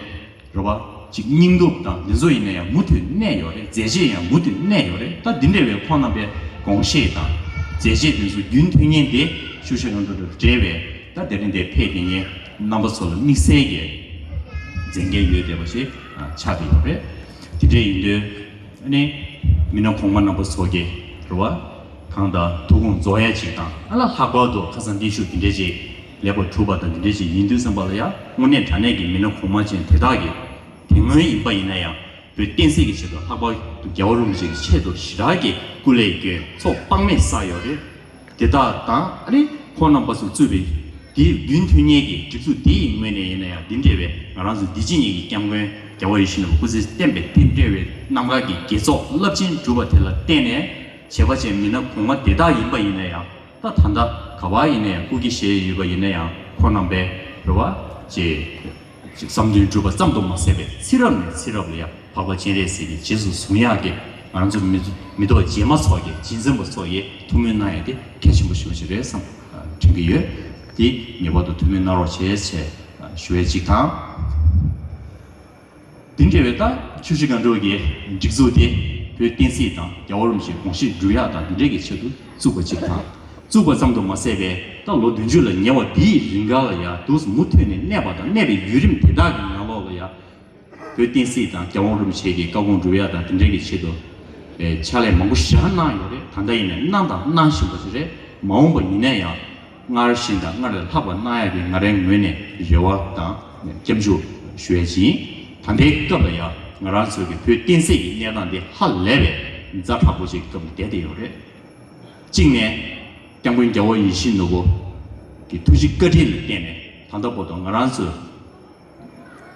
རེ་བ་ཅིག་སྙིང་སྟོབས་དང་འདི་ཚོ་ཡིན་ན་ཡང་མུ་མཐུད་གནས་ཡོད་རེད། མཛད་རྗེས་ཡང་མུ་མཐུད་གནས་ཡོད་རེད། ད་འདི་འདྲ་བའི་ཁོང་རྣམ་པའི་དགོངས་བཞེད་དང་མཛད་རྗེས་དེ་ཚོ་རྒྱུན་མཐུད་མཁན་དེ་ཆུ་བཞི་སྒང་དྲུག་དང་འབྲེལ་བའི་ད་དེ་རིང་འདིར་ཕེབས་མཁན་རྣམ་པ་ཚོ་ལ་དམིགས་བསལ་གྱི་མཛད་འགན་ཡོད་བསྡད་པ་ཞིག་ཆགས་བསྡད་ཡོད་རེད། དེ་འདྲ་ཡིན་དུས། ཨ་ནི། མི་སྣ་གོང་མ་རྣམ་པ་ཚོ་གི་རེ་བ་གང་དང་ཐུགས་དགོངས་རྫོགས་ཡ་ཅིག་དང་། ཨ་ལ་ལྷག་པར་དུ་ཁ་སང་བརྟན་བཞུགས་འདི་འདྲ་ཅིག་ལེགས་པར་གྲུབ་པ་དང་འདི་འདྲ་ཅིག་ཡིན་དུས་ཙམ་པ་ལ་ཡ་དངོས་གནས་དྲང་གནས་ཀྱི་མི་སྣ་གོང་མ་ཅན་དེ་དག་གི་དེ་སྔོན་ཡིན་པ་ཡིན་ན་ཡང་བོད་བསྟན་སྲིད་ཀྱི་ཆེད་དུ། ལྷག་པར་དུ་རྒྱལ་བ་རིན་པོ་ཆེ་གི་ཆེད་དུ་ཞེ་དྲག་གི་སྐུ་ལས་བསྐྱོན་ཚོགས་དཔག་མེད་བསགས་ཡོད་རེད། དེ་དག་དང་ཨ་ནི་ཁོང་རྣམ་པ་ཚོས་གཙོས་པའི་དེའི་རྒྱུན་མཐུད་མཁན་གྱི་སྒྲིག་འཛུགས་དེ་ཡི་ངོས་ནས་ཡིན་ན་ཡང་། འདི་འདྲ་བའི་ང་རང་ཚོ་འདི་ཕྱི་གཉིས་ཀྱི་སྐྱབས་མགོན་རྒྱལ་བ་ཡིད་བཞིན་ནོར་བུ་སྐུ་ཚེ་བརྟན་པའི་དེ་འདྲ་བའི་རྣམ་དཀར་གྱི་དགེ་ཚོགས་རླབས་ཆེན་གྲུབ་པ་དེ་ལ་བརྟེན་ནས་བྱས་པ་ཅན་མི་སྣ་གོང་མ་དེ་དག་ཡིན་པ་ཡིན་ན་ཡང་། ད་ད་ལྟ་ག་པར་ཡིན་ན་ཡང་སྐུ་སྐྱེ་བཞེས་ཡོད་པ་ཡིན་ན་ཡང་། ཁོང་རྣམ་པའི་རེ་བ་ཅེས་ཅིག་བསམ་དོན་འགྲུབ་པ་ཙམ་དུ་མ་ཟད་པའི་ཚེ་རབས་ནས་ཚེ་རབས་ལ་ཡང་འཕགས་པ་སྤྱན་རས་གཟིགས་ཀྱི་རྗེས་སུ་བཟུང་ཡག་གི་ང་རང་ཚོ་མི་མི་ཐོག་རྗེས་མ་ཚོ་གི་རྗེས་འཛིན་པ་ཚོ་ཡིས་ཐུགས་སྨོན་གནང་ཡག་དེ་གལ་ཆེན་པོ་ཞེ་པོ་ཅིག་རེད་བསམ་དྲན་གྱི་ཡོད། དེ་ངེས་པར་དུ་ཐུགས་སྨོན་གནང་རོགས་བྱེད་ཅེས་ཞུ་ཡས་གཅིག་དང་། དེ་འདྲ་བའི་ད་ཆུ་བཞི་སྒང་དྲུག་གི་སྒྲིག་འཛུགས་དེ་བོད་བསྟན་སྲིད་དང་རྒྱལ་བ་རིན་པོ་ཆེའི་དགོངས་བཞེད་སྒྲུབ་ཡག་དང་འདི་འདྲའི་གི་ཆེད་དུ་བཙུགས་པ་གཅིག་དང་། བཙུགས་པ་ཙམ་དུ་མ་ཟད་པའི་ད་ལོ་བདུན་ཅུ་ལ་ཉེ་བ་འདིའི་རིང་ག་ལ་ཡ་འདུག་སེ་མུ་མཐུད་ནས་གནས་པ་དང་། གནས་པའི་བརྒྱུད་རིམ་དེ་དག་གི་ནང་ལོགས་ལ་ཡ་བོད་བསྟན་སྲིད་དང་རྒྱལ་བ་རིན་པོ་ཆེ་གི་བཀའ་དགོངས་སྒྲུབ་ཡག་དང་དེ་འདྲའི་གི་ཆེད་དུ་ཕྱག་ལས་མང་པོ་ཞེ་དྲག་གནང་ཡོད་རེད། ད་ལྟ་ཡིན་ན་གནང་དང་གནང་བཞིན་པ་ཞིག་རེད། མ་འོངས་པ་ཡིན་ན་ཡང་སྔར་བཞིན་དང་སྔར་ལས་ལྷག་པ་གནང་ཡག་གི་ང་རའི་ངོས་ནས་རེ་བ་དང་སྐྱབས་འཇུག་ཞུ་ཡག་ཅིག་ཡིན། ད་ལྟའི་སྐབས་ལ་ཡང་ང་རང་ཚོ་གི་བོད་བསྟན་སྲིད་ཀྱི་གནས་སྟངས་འདི་ཧ་ལས་པའི་ཛ་དྲག་པོ་ཅིག་གི་སྐབས་ལ་བསྡད་བསྡད་ཡོད་རེད། གཅིག་ནས་སྐྱབས་མགོན་རྒྱལ་བ་ཡིད་བཞིན་ནོར་བུ་གི་ཐུགས་རྗེ་བཀའ་དྲིན་ལ་བརྟེན་ནས་ད་ལྟ་བར་དུ་ང་རང་ཚོ་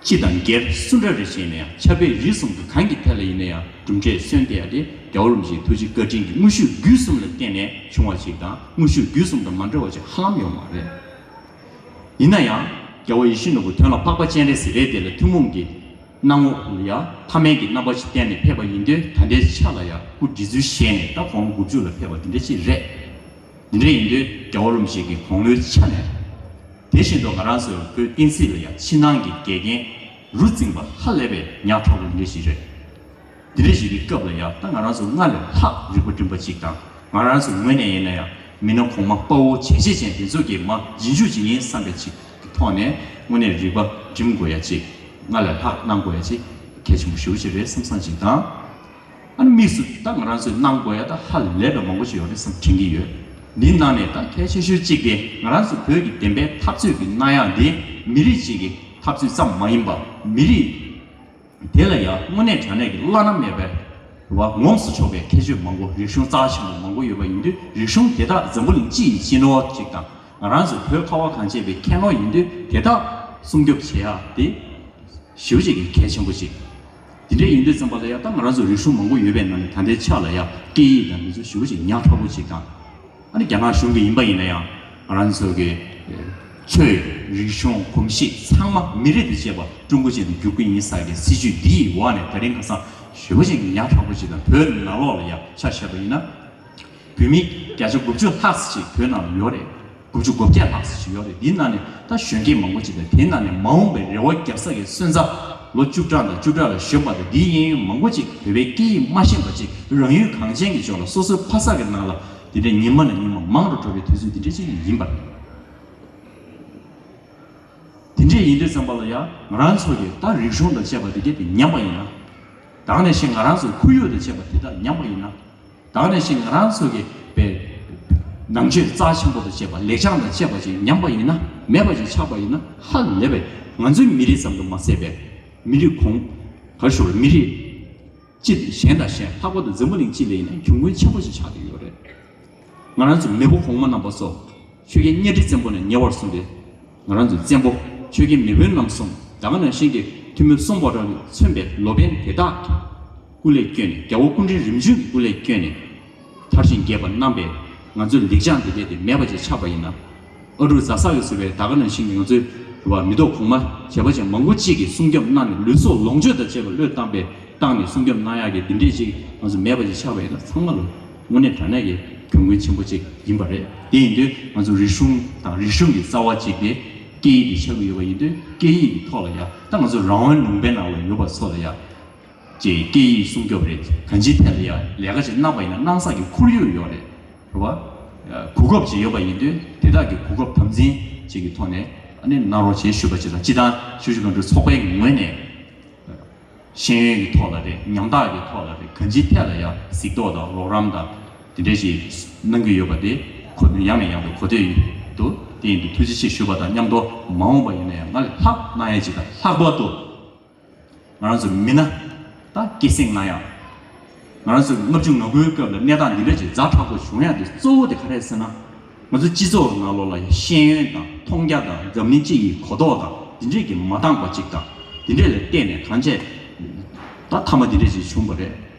སྤྱི་དང་སྒེར་སུ་འདྲ་རེ་བྱས་ན་ཡང་། ཆབ་དཔལ་རིག་གསུམ་གྱི་གང་གི་ཐད་ལ་ཡིན་ན་ཡང་གྲུབ་འབྲས་སོན་ཏེ་ཡ་དེ་རྒྱལ་བ་རིན་པོ་ཆེའི་ཐུགས་རྗེ་བཀའ་དྲིན་གྱི་དངོས་ཤུགས་བརྒྱུད་གསུམ་ལ་བརྟེན་ནས་བྱུང་བ་ཞིག་དང་། དངོས་ཤུགས་བརྒྱུད་གསུམ་དང་མ་འབྲེལ་བ་ཞིག་ཧ་ལམ་ཡོད་མ་རེད། ཡིན་ན་ཡང་རྒྱལ་བ་ཡིད་བཞིན་ནོར་བུ་དོན་ལ་འཕགས་པ་སྤྱན་རས་གཟིགས་རེད། དེ་ལ་ཐུན་མོང་གི་སྣང་ངོ་ལ་ཡ་ཐ་མལ་གྱི་རྣམ་པ་ཞིག་བསྟན་ནས་ཕེབས་པ་ཡིན་དུས། ད་ལྟའི་ཆ་ལ་ཡ་སྐུ་བགྲེས་ཚུལ་བཞེས་ནས་ད་དགུང་དགུ་བཅུ་ལ་ཕེབས་པ་འདི་འདྲ་ཅིག་རེད། འདི་འདྲ་ཡིན་དུས་རྒྱལ་བ་རིན་པོ་ཆེ་གི་དགུང་ལོའི་ཆ་ནས། དེ་བཞིན་དུ་ང་རང་ཚོའི་བོད་བསྟན་སྲིད་ལ་ཡང་ཕྱི་ནང་གི་འགལ་རྐྱེན་རུ་འཛིངས་པ་ཧ་ལས་པའི་ཉག་ཕྲ་བོ་འདི་འདྲ་ཞིག་རེད། འདི་འདྲ་ཞིག་གི་སྐབས་ལ་ཡང་ད་ང་རང་ཚོ་སྔར་ལས་ལྷག་རིག་པ་སྒྲིམ་པ་ཅིག་དང་། ང་རང་ཚོའི་ངོས་ནས་ཡིན་ན་ཡང་མི་སྣ་གོང་མ་དཔའ་བོ་བྱས་རྗེས་ཅན་དེ་ཚོ་གི་མ་རྗེས་འཇུག་ཅིག་ཡིན་བསམ་པའི་ཅིག་གི་ཐོག་ནས་དངོས་གནས་རིག་པ་སྒྲིམ་དགོས་ཡ་ཅིག་སྔར་ལས་ལྷག་གནང་དགོས་ཡ་ཅིག་གལ་ཆེན་པོ་ཞེ་པོ་ཅིག་རེད་བསམ་བསམ་ཅིག་དང་། ཨ་ནི་དམིགས་སུ་ད་ང་རང་ཚོས་གནང་དགོས་ཡ་ད་ཧ་ལས་པའི་མང་པོ་ཞིག་ཡོད་རེད་བསམ་དྲན་གྱི་ཡོད། འདིའི་ནང་ནས་ད་གལ་ཆེ་ཤོས་གཅིག་དེ་ང་རང་ཚོ་བོད་ཀྱི་བདེན་པའི་འཐབ་རྩོད་ཀྱི་གནང་ཡག་འདི་མི་རིགས་གཅིག་གི་འཐབ་རྩོད་ཙམ་མ་ཡིན་པ། མི་རིགས་དེ་ལ་ཡང་དངོས་གནས་དྲང་གནས་ཀྱི་བླ་ན་མེད་པའི་བ་ངོམས་སུ་ཆོག་པའི་ཁྱད་ཆོས་མང་པོ། རིག་གཞུང་རྩ་ཆེན་པོ་མང་པོ་ཡོད་པ་ཡིན་དུས། རིག་གཞུང་དེ་དག་འཛམ་བུ་གླིང་སྤྱི་ཡི་སྤྱི་ནོར་གཅིག་དང་། ང་རང་ཚོ་བོད་ཁ་བ་གངས་ཅན་པའི་ཁྱད་ནོར་ཡིན་དུས། དེ་དག་སྲུང་སྐྱོབ་བྱེད་ཡག་དེ་ཞེ་པོ་ཅིག་གི་གལ་ཆེན་པོ་ཅིག་དེ་འདྲ་ཡིན་དུས་ཙམ་པ་ལ་ཡང་ད་ང་རང་ཚོ་རིག་གཞུང་མང་པོ་ཡོད་པའི་ནང་ནས་ད་ལྟའི་ཆ་ལ་ཡང་སྐད་ཡིག་དང་འདི་ཚོ་ཞེ་པོ་ཅིག་ཉག་ཕྲ་པོ་ཅིག་དང་། ཨ་ནི་རྒྱ་ནག་གཞུང་གིས་ཡིན་པ་ཡིན་ན་ཡང་ང་རང་ཚོ་གི་ཆོས་རིག་གཞུང་གོམས་གཤིས་ཚང་མ་མི་རིགས་དང་བཅས་པ་ཀྲུང་གོ་ཅན་དུ་བསྒྱུར་གྱི་ཡིན་ཟེར་གྱི་སྲིད་བྱུས་འདི་ཡི་འོག་ནས་ད་རིང་ཁ་སང་ཞེ་པོ་ཅིག་ཉག་ཕྲ་པོ་ཅིག་དང་། བོད་ནང་ལོགས་ལ་ཡང་ཆ་བཞག་པ་ཡིན་ན། བོད་མི་བརྒྱ་ཆ་དགུ་བཅུ་ལྷག་ཙམ་ཅིག་བོད་ནང་ལ་ཡོད་རེད། དགུ་བཅུ་གོ་བརྒྱད་ལྷག་ཙམ་ཅིག་ཡོད་རེད། འདིའི་ནང་ནས་ད་གཞོན་སྐྱེས་མང་པོ་ཅིག་དང་། དེའི་ནང་ནས་མ་འོངས་པའི་རེ་བ་རྒྱབ་ས་གི་སོན་རྩ་ལོ་བཅུ་ཕྲག་དང་བཅུ་ཕྲག་ལ་གཞོན་པ་དང་། འདིའི་གཡས་གཡོན་མང་པོ་ཅིག་བོད་པའི་སྐད་ཡིག་མ་ཤེས་པ་ཅིག་རང་ཡུལ་གངས་ཅན་གྱི་ལྗོངས་ལ་སོ་སོའི་ཕ་ས་གི་ནང་ལ་འདི་འདྲའི་ཉི་མ་ནས་ཉི་མ་མང་རུ་འགྲོ་བའི་དུས་ཚོད་འདི་འདྲ་ཅིག་ཡིན་པ་རེད། དེ་འདྲ་ཡིན་དུས་ཙམ་པ་ལ་ཡང་ང་རང་ཚོ་གི་ད་རིག་གཞུང་དང་བཅས་པ་དེ་གས་དེ་ཉམས་པ་ཡིན་ན། ད་ག་ནང་བཞིན་ང་རང་ཚོའི་ཁོར་ཡུག་དང་བཅས་པ་དེ་དག་ཉམས་པ་ཡིན་ན། ད་ག་ནང་བཞིན་ང་རང་ཚོ་གི་པའི་ནང་ཆོས་རྩ་ཆེན་པོ་དང་བཅས་པ། ལེགས་བྱང་དང་བཅས་པ་ཅིག་ཉམས་པ་ཡིན་ན། མེད་པ་ཅིག་ཆགས་པ་ཡིན་ན། ཧ་ལས་པའི་ང་ཚོའི་མི་རིགས་ཙམ་དུ་མ་ཟད་པའི་མི་རིགས་གོང་ག་ཞོར་མི་རིགས་སྤྱི་གཞན་དང་གཞན། ལྷག་པར་དུ་འཛམ་བུ་གླིང་སྤྱི་ལ་ཡིན་ན་གྱོང་གུན་ཆེན་པོ་ཞིག་ཆགས་ཀྱི་ཡོད་རེད། ང་རང་ཚོ་མེས་པོ་གོང་མ་རྣམ་པ་ཚོ་ཆོས་རྒྱལ་གཉའ་ཁྲི་བཙན་པོ་ནས་ཉེ་བར་བཟུང་སྟེ། ང་རང་ཚོའི་བཙན་པོ་ཆོས་རྒྱལ་མེས་དབོན་རྣམ་གསུམ། ད་ག་ནང་བཞིན་གྱི་ཐུ་མི་སུམ་པ་རང་ནས་མཚོན་པའི་ལོ་པཎ་དེ་དག་གི་སྐུ་ལས་བསྐྱོན་ནས། རྒྱལ་བ་སྐུ་ཕྲེང་རིམ་བྱོན་གྱི་སྐུ་ལས་བསྐྱོན་ནས་མཐར་ཕྱིན་རྒྱས་པ་གནང་བས། ང་ཚོའི་ལེགས་བྱང་འདི་གས་དེ་མེད་པ་ཅིག་ཆགས་པ་ཡིན་ན། ཨ་འབྲུག་རྫ་ས་གིས་བཟོས་པའི་ད་ག་ནང་བཞིན་གྱི་ང་ཚོའི་ རེད་བ། མི་ཐོག་གོང་མ་བྱས་པ་ཅན་མང་པོ་གཅིག་གིས་སྲུང་སྐྱོབ་གནང་ནས་ལུས་སྲོག་ལོངས་སྤྱོད་དང་བཅས་པ་བློས་བཏང་པའི་བཏང་ནས་སྲུང་སྐྱོབ་གནང་ཡག་གི་འདི་འདྲས་ཅིག་ང་ཚོ་མེད་པ་ཅིག་ཆགས་པ་ཡིན་ན་ཚང་མ་ལ་དངོས་གནས་དྲང་གནས་ཀྱི་གྱོང་གུན་ཆེན་པོ་ཅིག་ཡིན་པ་རེད། དེ་ཡིན་དུས་ང་ཚོ་རིག་གཞུང་དང་རིག་གཞུང་གི་རྩ་བ་གཅིག་དེ་སྐད་ཡིག་དེ་ཆགས་ཀྱི་ཡོད་པ་ཡིན་དུས་སྐད་ཡིག་གི་ཐོག་ལ་ཡ་ད་ང་ཚོ་རང་དབང་ལུང་པའི་ནང་ལ་ཡོད་པ་ཚོ་ལ་ཡ་ཅིག་སྐད་ཡིག་སྲུང་སྐྱོབ་རེད། གང་ཅིའི་ཐད་ལ་ཡ་ལས་ཀ་ཅིག་གནང་པ་ཡིན་ན་གནང་ས་ཀྱི་ཁོར་ཡུག་ཡོད་རེད། རེད་བ། གོ་སྐབས་ཅིག་ཡོད་པ་ཡིན་དུས་དེ་དག་གི་གོ་སྐབས་དམ་འཛིན་ཅིག་གི་ཐོག་ནས་ཨ་ནི་གནང་རོགས་བྱེད་ཞུ་བ་ཅིག་དང་། སྤྱི་དང་ཆུ་བཞི་སྒང་དྲུག་ཚོགས་པའི་ངོས་ནས་ཤེས་ཡོན་གྱི་ཐོག་ལ་རེད། ཉམ་ཐག་གི་ཐོག་ལ་རེད། གང་ཅིའི་ཐད་ལ་ཡ་གཟིགས་རྟོག་དང་རོགས་རམ་དང་དེ་འདྲས་ཅིག་གནང་གི་ཡོད་པ་དེ་ཁོ་ཡང་ནས་ཡང་དུ་གོ་ཐོས་འདུག་དེ་ཡིན་དུས་ཐུགས་རྗེ་ཆེ་ཞུ་བ་དང་མཉམ་དུ་མ་འོངས་པ་ཡིན་ན་ཡང་སྔར་ལས་ལྷག་གནང་ཡ་ཅིག་དང་། ལྷག་པར་དུ་ང་རང་ཚོ་མི་སྣ་ད་སྐྱེད་སྲིང་གནང་ཡག་ང་རང་ཚོ་ལྔ་བཅུ་ང་དགུའི་སྐབས་ལ་གནས་སྟངས་འདི་འདྲ་ཅིག་ཛ་དྲག་པོ་བྱུང་ཡག་དེ་གཙོ་བོ་དེ་ག་རེ་རེད་ཟེར་ན། ང་ཚོ་སྤྱི་ཚོགས་ནང་ལོགས་ལ་ཤེས་ཡོན་དང་མཐོང་རྒྱ་དང་འཛམ་གླིང་སྤྱི་ཡི་གོ་རྟོགས་དང་འདི་འདྲས་ཀྱི་མ་འདང་པ་ཅིག་དང་འདི་འདྲས་ལ་བརྟེན་ནས་གང་བྱས་ད་མཐའ་མ་འདི་འདྲས་ཅིག་བྱུང་བ་རེད།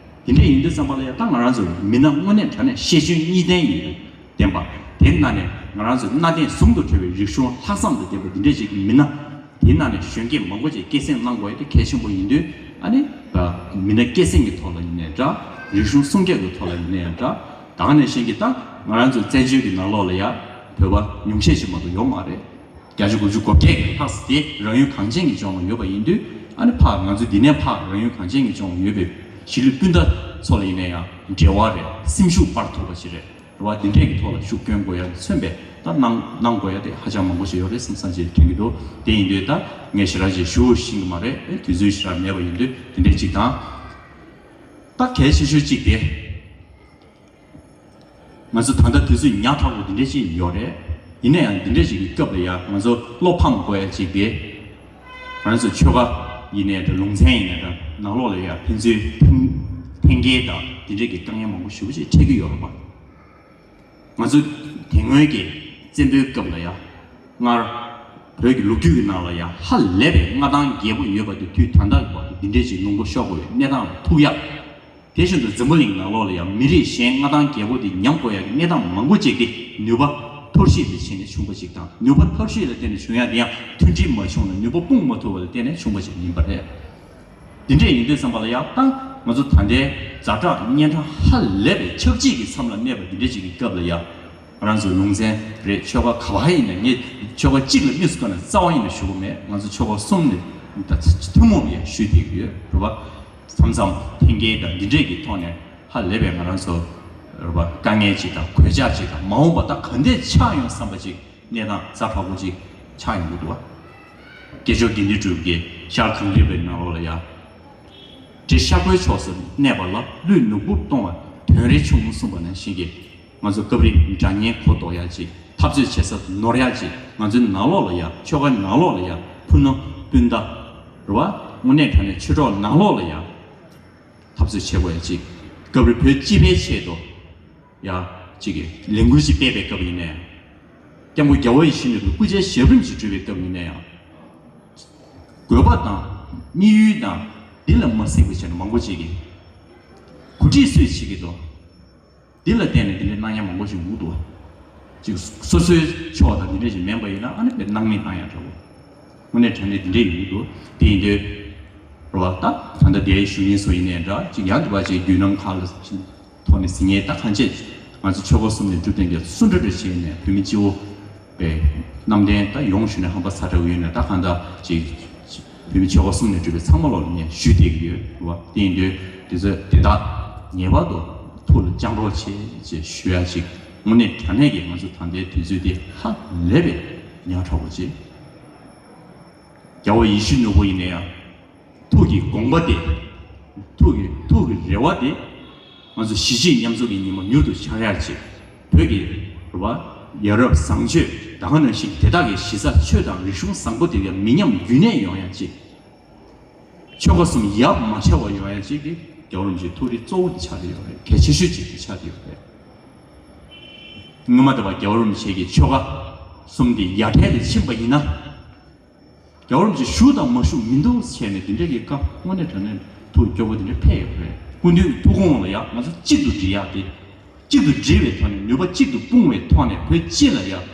འདི་འདྲས་ཡིན་དུས་ཙམ་པ་ལ་ཡ་ད་ང་རང་ཚོ་མི་སྣ་དངོས་གནས་དྲང་གནས་ཤེས་འཇོན་གཉིས་ལྡན་ཡོད་ལྡན་པ། དེ་ནང་ནས་ང་རང་ཚོའི་གནའ་དེང་ཟུང་དུ་འབྲེལ་བའི་རིག་གཞུང་ལྷག་བསམ་དང་ལྡན་པ་འདི་འདྲས་ཅིག་གི་མི་སྣ། དེའི་ནང་ནས་གཞོན་སྐྱེས་མང་པོ་ཅིག་སྐྱེད་སྲིང་གནང་དགོས་ཡ་དེ་གལ་ཆེན་པོ་ཡིན་དུས། ཨ་ནི་མི་སྣ་སྐྱེད་སྲིང་གི་ཐོག་ལ་ཡིན་ནའི་འདྲ། རིག་གཞུང་སྲུང་སྐྱོབ་ཀྱི་ཐོག་ལ་ཡིན་ནའི་འདྲ། ད་ག་ནང་བཞིན་གྱི་ད་ང་རང་ཚོའི་བཙན་བྱོལ་གྱི་ནང་ལོགས་ལ་ཡ་བོད་པ་ཉུང་ཤས་ཤིག་མ་གཏོགས་ཡོད་མ་རེད། བརྒྱ་ཆ་དགུ་བཅུ་གོ་བརྒྱད་ཀྱི་ལྷག་ཙམ་དེ་རང་ཡུལ་གངས་ཅན་གྱི་ལྗོངས་ལ་ཡོད་པ་ཡིན་དུས། ཨ་ནི་ཕར་ང་ཚོ་འདི་ནས་ཕར་རང་ཡུལ་གངས་ཅན་གྱི་ལྗོངས་ལ་ཡོད་པའི་གཞིས་ལུས་སྤུན་ཟླ་ཚོ་ལ་ཡིན་ན་ཡང་འབྲེལ་བ་རེད། སེམས་ཤུགས་སྤར་ཐུབ་པ་ཞིག་རེད། རེད་བ། འདི་འདྲས་ཀྱི་ཐོག་ལ་ཤུགས་སྐྱོན་དགོས་ཡ་མཚོན་པའི་ད་གནང་གནང་དགོས་ཡ་དེ་ཧ་ཅང་མང་པོ་ཞིག་ཡོད་རེད་བསམ་བསམ་ཞིག་དྲན་གྱི་འདུག་དེ་ཡིན་དུས་ད་ངས་ཞེ་དྲག་ཅིག་ཞུ་ཤེས་ཀྱི་མ་རེད། ཨེ་དུས་ཚོད་ཞེ་དྲག་མེད་པ་ཡིན་དུས་དེ་འདྲས་ཅིག་དང་། ད་གལ་ཆེ་ཤོས་གཅིག་དེ། ང་ཚོ་ད་ལྟ་དུས་ཚོད་ཉག་ཕྲ་བོ་འདི་འདྲས་ཅིག་ཡོད་རེད། ཡིན་ན་ཡང་འདི་འདྲས་ཅིག་གི་སྐབས་ལ་ཡ་ང་ཚོ་བློ་ཕམ་དགོས་ཡ་ཅིག་དེ། ང་ཚོ་ཆོལ་ཁ་ཡིན་ནའི་འདྲ། ལུང་ཚན་ཡིན་ནའི་འདྲ། ནང་ལོགས་ལ་ཡ་ཕན་ཚུན་འཐེན་འཐེན་འཁྱེར་དང་འདི་འདྲས་ཀྱི་དཀའ་ངལ་མང་པོ་ཞེ་པོ་ཅིག་འཕྲད་ཀྱི་ཡོད་རེད་པ། ང་ཚོ་དེ་སྔོན་གྱི་བཙན་པོའི་སྐབས་ལ་ཡ། སྔར་བོད་ཀྱི་ལོ་རྒྱུས་ཀྱི་ནང་ལ་ཡ་ཧ་ལས་པའི་མངའ་ཐང་རྒྱས་པོ་ཡོད་པ་དེ་དུས་ད་ལྟ་བར་དུ་འདི་འདྲས་ཅིག་ལུང་པ་ཤོར་དགོས་པའི་གནས་སྟངས་ལ་ཐུག་ཡག་དེ་བཞིན་དུ་འཛམ་བུ་གླིང་ནང་ལོགས་ལ་ཡང་མི་རིགས་གཞན་མངའ་ཐང་རྒྱས་པོ་དེ་ཉམས་དགོས་ཡག་གི་གནས་སྟངས་མང་པོ་ཅིག་དེ་ནུས་པ་ཐབས་ཤེས་དེ་བྱས་ནས་བྱུང་བ་ཅིག་དང་། ནུས་པ་ཐབས་ཤེས་ལ་བརྟེན་ནས་བྱུང་ཡག་དེ་ཡང་མཐུན་སྒྲིལ་མ་བྱུང་ལ་ནུས་པ་སྤུངས་མ་ཐུབ་པ་ལ་བརྟེན་ནས་བྱུང་བ་ཅིག་ཡིན་པ་རེད། འདི་འདྲས་ཡིན་དུས་ཙམ་པ་ལ་ཡང་ད་ང་ཚོ་ད་ལྟའི་ཛ་དྲག་སྙན་གྲགས་ཧ་ལས་པའི་ཆག་འཇིག་གི་མཚམས་ལ་གནས་པ་འདི་འདྲས་ཅིག་གི་སྐབས་ལ་ཡང་། ང་རང་ཚོའི་ལུང་ཚན་རེད། ཆོལ་ཁ་ག་བ་ཡིན་ན། ངས་ཆོལ་ཁ་གཅིག་ལ་དམིགས་སུ་བཀར་ནས་རྩ་བ་ཡིན་ན་ཞུ་གི་མེད། ང་ཚོ་ཆོལ་ཁ་གསུམ་ནས་ད་ཐུན་མོང་ལ་ཡང་ཞུས་བསྡད་ཀྱི་ཡོད་རེད་བ། མཚམས་མཚམས་འཐེན་འཁྱེར་དང་འདི་འདྲས་ཀྱི་ཐོག་ནས་ཧ་ལས་པའི་ང་རང་ཚོ་རེད་བ། དཀའ་ངལ་ཅིག་དང་གོད་ཆག་ཅིག་དང་མ་འོངས་པ་ད་ག་འདྲས་ཆགས་ཡོང་བསམ་པ་ཅིག་གནས་སྟངས་ཛ་དྲག་པོ་ཅིག་ཆགས་ཡོང་གི་འདུག་བ། སྐྱེས་མཆོག་དགེ་འདུན་གྲུབ་ཀྱིས་ཤར་གངས་རིའི་བོད་ནང་ལོགས་ལ་ཡ། འདྲེ་ཤ་ཁོའི་ཕྱོགས་སུ་གནས་པ་ལ། ཀླུས་ནོར་བུ་གཏོང་བ་དོན་རེ་ཆུང་ངུ་གསུངས་པ་ནང་བཞིན་གྱི། ང་ཚོ་སྐབས་རིང་དགྲ་གཉེན་གོ་ལྡོག་ཡག་ཅིག་འཐབ་རྩོད་བྱེད་ས་ནོར་ཡག་ཅིག་ང་ཚོའི་ནང་ལོགས་ལ་ཡ། ཆོལ་ཁ་ནང་ལོགས་ལ་ཡ། ཕུ་ནུ་སྤུན་ཟླ་རེད་བ། དངོས་གནས་དྲང་གནས་ཆོས་གྲོགས་ནང་ལོགས་ལ་ཡ། འཐབ་རྩོད་བྱེད་དགོས་ཡ་ཅིག་སྐབས་རེ་བོད་སྤྱི་པའི་ཆེད་དུ་ཡ་ཅིག་གི་ལས་འགུལ་ཅིག་སྤེལ་བའི་སྐབས་ཡིན་ནའི། སྐྱབས་མགོན་རྒྱལ་བ་ཡིད་བཞིན་ནོར་བུའི་སྐུ་ཕྱྭའི་ཞབས་རིམ་ཅིག་བསྒྲུབས་པའི་སྐབས་ཡིན་ནའི། དགོས་པ་དང་དམིགས་ཡུལ་དང་འདི་ལ་མ་གཟིགས་པ་བྱས་ནས་མང་པོ་ཅིག་གིས་གོ་སྒྲིག་སུས་བྱེད་ཀྱི་འདུག་འདི་ལ་བརྟེན་ནས་འདི་འདྲའི་གནང་ཡ་མང་པོ་ཞིག་འདུག་འདུག་ཅིག་སོ་སོའི་ཕྱོགས་དང་འདི་འདྲ་ཞིག་མིན་པ་ཡིན་ན་ཨ་ནི་དཔེ་སྣང་མེད་བཏང་ཡ་འདྲ་བོ། དངོས་གནས་དྲང་གནས་འདི་འདྲ་ཡོང་གི་འདུག་དེ་ཡིན་དུས་རེད་བ། ད་ད་ལྟ་འདིར་ཞུ་མཁན་ཚོ་ཡིན་ནའི་འདྲ། ཅིག་ཡང་དུ་བ་ཅིག་བརྒྱུད་ལམ་ཁག་ལ་ཐོག་ནས་གཟིགས་མཁན་ད་གང་ཅི། ང་ཚོ་ཆོལ་ཁ་གསུམ་ནས་སྒྲུབ་སྟོན་རྒྱ་མཚོ་སུ་འདྲ་འདྲ་བྱས་ནས་བོད་མི་སྤྱི་བོ་པའི་རྣམ་ལྡན་ད་ཡོང་ཞུ་ནས་ཧམ་པ་ཚ་དྲགས་ཡོད་ནས། ད་གང་ལྟར་ཅིག་བོད་མི་ཆོལ་ཁ་གསུམ་ནས་གྲུབ་པའི་ཚང་མ་ལོག་ལ་ངས་ཞུས་བསྡད་ཀྱི་ཡོད་རེད་བ། དེ་ཡིན་དུས་དེ་ཚོ་དེ་དག་ངེས་པར་དུ་ཐུགས་ལ་བཅངས་རོགས་བྱེད་ཅེས་ཞུ་ཡ་ཅིག་དངོས་གནས་དྲང་གནས་ཀྱི་ང་ཚོ་ད་ལྟའི་དུས་ཚོད་འདི་ཧ་ལས་པའི་ཉག་ཕྲ་བོ་ཅིག་རྒྱལ་བ་ཡིད་བཞིན་ནོར་བུ་ཡིན་ན་ཡང་། ཐུགས་ཀྱི་དགོངས་པ་དེ། ཐུགས་ཀྱི་ཐུགས་ཀྱི་རེ་བ་དེ། ང་ཚོ་གཞིས་བྱེས་མཉམ་འཛོམས་ཀྱི་ཉི་མ་མྱུར་དུ་འཆར་ཡག་ཅིག་བོད་ཀྱི་རེད་བ། ཡ་རབས་བཟང་སྤྱོད་ད་ག་ནང་བཞིན་དེ་དག་གི་གཞི་རྩ་ཆོས་དང་རིག་གཞུང་བཟང་པོ་དེ་ག་མི་ཉམས་རྒྱུན་གནས་ཡོང་ཡག་ཅིག་ཆོལ་ཁ་གསུམ་ཡབ་མ་བྱེ་བ་ཡོང་ཡག་ཅིག་དེ་རྒྱལ་བ་རིན་པོ་ཆེའི་ཐུགས་རེ་གཙོ་བོ་དེ་ཆགས་བསྡད་ཡོད་རེད། གལ་ཆེ་ཤོས་ཅིག་དེ་ཆགས་བསྡད་ཡོད་རེད། སྔོན་མ་དེ་བ་རྒྱལ་བ་རིན་པོ་ཆེ་གིས་ཆོལ་ཁ་གསུམ་དེ་ཡ་བྲལ་དུ་ཕྱིན་པ་ཡིན་ན། རྒྱལ་བ་རིན་པོ་ཆེ་བཞུགས་དང་མ་བཞུགས་མི་འདུག་བྱས་ནས་འདི་འདྲའི་གི་སྐབས་དངོས་གནས་དྲང་གནས་ཐུགས་སྐྱོ་པོ་འདི་འདྲ་འཕེལ་ཡོད་རེད། སྐུ་མདུན་གྱི་ཐུགས་དགོངས་ལ་ཡང་ང་ཚོ་གཅིག་ཏུ་སྒྲིལ་ཡག་དེ། གཅིག་ཏུ་སྒྲིལ་བའི་ཐོག་ནས་ནུས་པ་གཅིག་ཏུ་སྤུངས་པའི་ཐོག་ནས་བོད་སྤྱི་ལ་ཡང་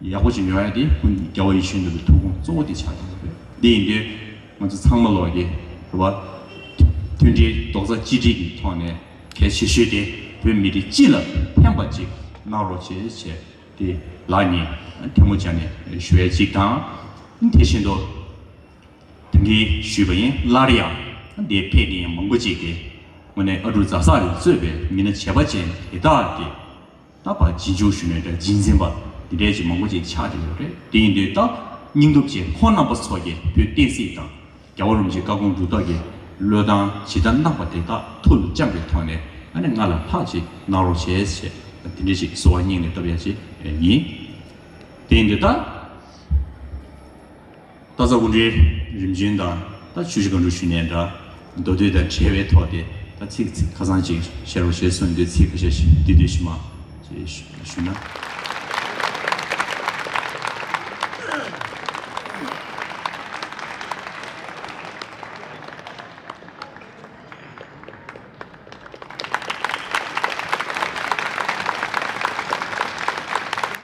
ཡག་པོ་ཅིག་ཡོང་ཡ་དེ་ཀུན་རྒྱལ་བ་ཡིད་བཞིན་ནོར་བུའི་ཐུགས་དགོངས་གཙོ་བོ་དེ་ཆགས་ཀྱི་ཡོད་རེད། འདི་ཡིན་དུས་ང་ཚོ་ཚང་མ་ལོག་གི་རེད་བ། མཐུན་སྒྲིལ་རྡོག་རྩ་གཅིག་སྒྲིལ་གྱི་ཐོག་ནས་གལ་ཆེ་ཤོས་དེ་བོད་མི་རིགས་སྤྱི་ལ་ཕན་པ་ཅིག་གནང་རོགས་བྱེད་ཅེས་དེ་ལག་གཉིས་ཐལ་མོ་སྦྱར་ནས་ཞུ་ཡ་ཅིག་དང་། དེ་བཞིན་དུ། དེ་འདྲའི་ཞུས་པ་ཡིན། སླར་ཡང་འདིར་ཕེབས་མཁན་མང་པོ་ཅིག་གིས་དངོས་གནས་ཨ་འབྲུག་རྫ་བསགས་ལས་གཙོས་པའི་མི་སྣ་བྱས་པ་ཅན་དེ་དག་གིས་ད་བར་རྗེས་འཇུག་ཞུ་ནས་འདྲ་རྗེས་འཛིན་པ་འདི་འདྲའི་ཅིག་མང་པོ་ཅིག་ཆགས་བསྡད་ཡོད་རེད། དེ་ཡིན་དུས་ད་སྙིང་སྟོབས་ཅན་ཁོང་རྣམ་པ་ཚོ་གིས་བོད་བསྟན་སྲིད་དང་རྒྱལ་བ་རིན་པོ་ཆེའི་བཀའ་དགོངས་སྒྲུབ་ཐབས་ཀྱི་བློས་བཏང་ཇི་ལྟར་གནང་པ་དེ་དག་ཐུགས་ལ་བཅངས་པའི་ཐོག་ནས་ཨ་ནི་སྔར་ལས་ལྷག་ཅིག་གནང་རོགས་བྱེད་ཅེས་དེ་འདྲའི་ཅིག་གསོལ་བ་སྙིང་ནས་བཏབ་ཡ་ཅིག་ཡིན། དེ་ཡིན་དུས་ད། སྟག་ཚང་དབུ་འབྱེད་རིམ་བྱོན་དང་ད་ཆུ་བཞི་སྒང་དྲུག་ཞུ་ནས་འདྲ། མདོ་སྟོད་དང་འབྲེལ་བའི་ཐོག་དེ་ད་ཚིག་ཚིག་ཁ་སང་ཅིག་བཤད་རོགས་བྱས་གསུངས་དུས་ཚིག་ཁ་ཤས་ཤིག་འདི་དུས་ཤི་མ་ཞེས་ཞུ་ན།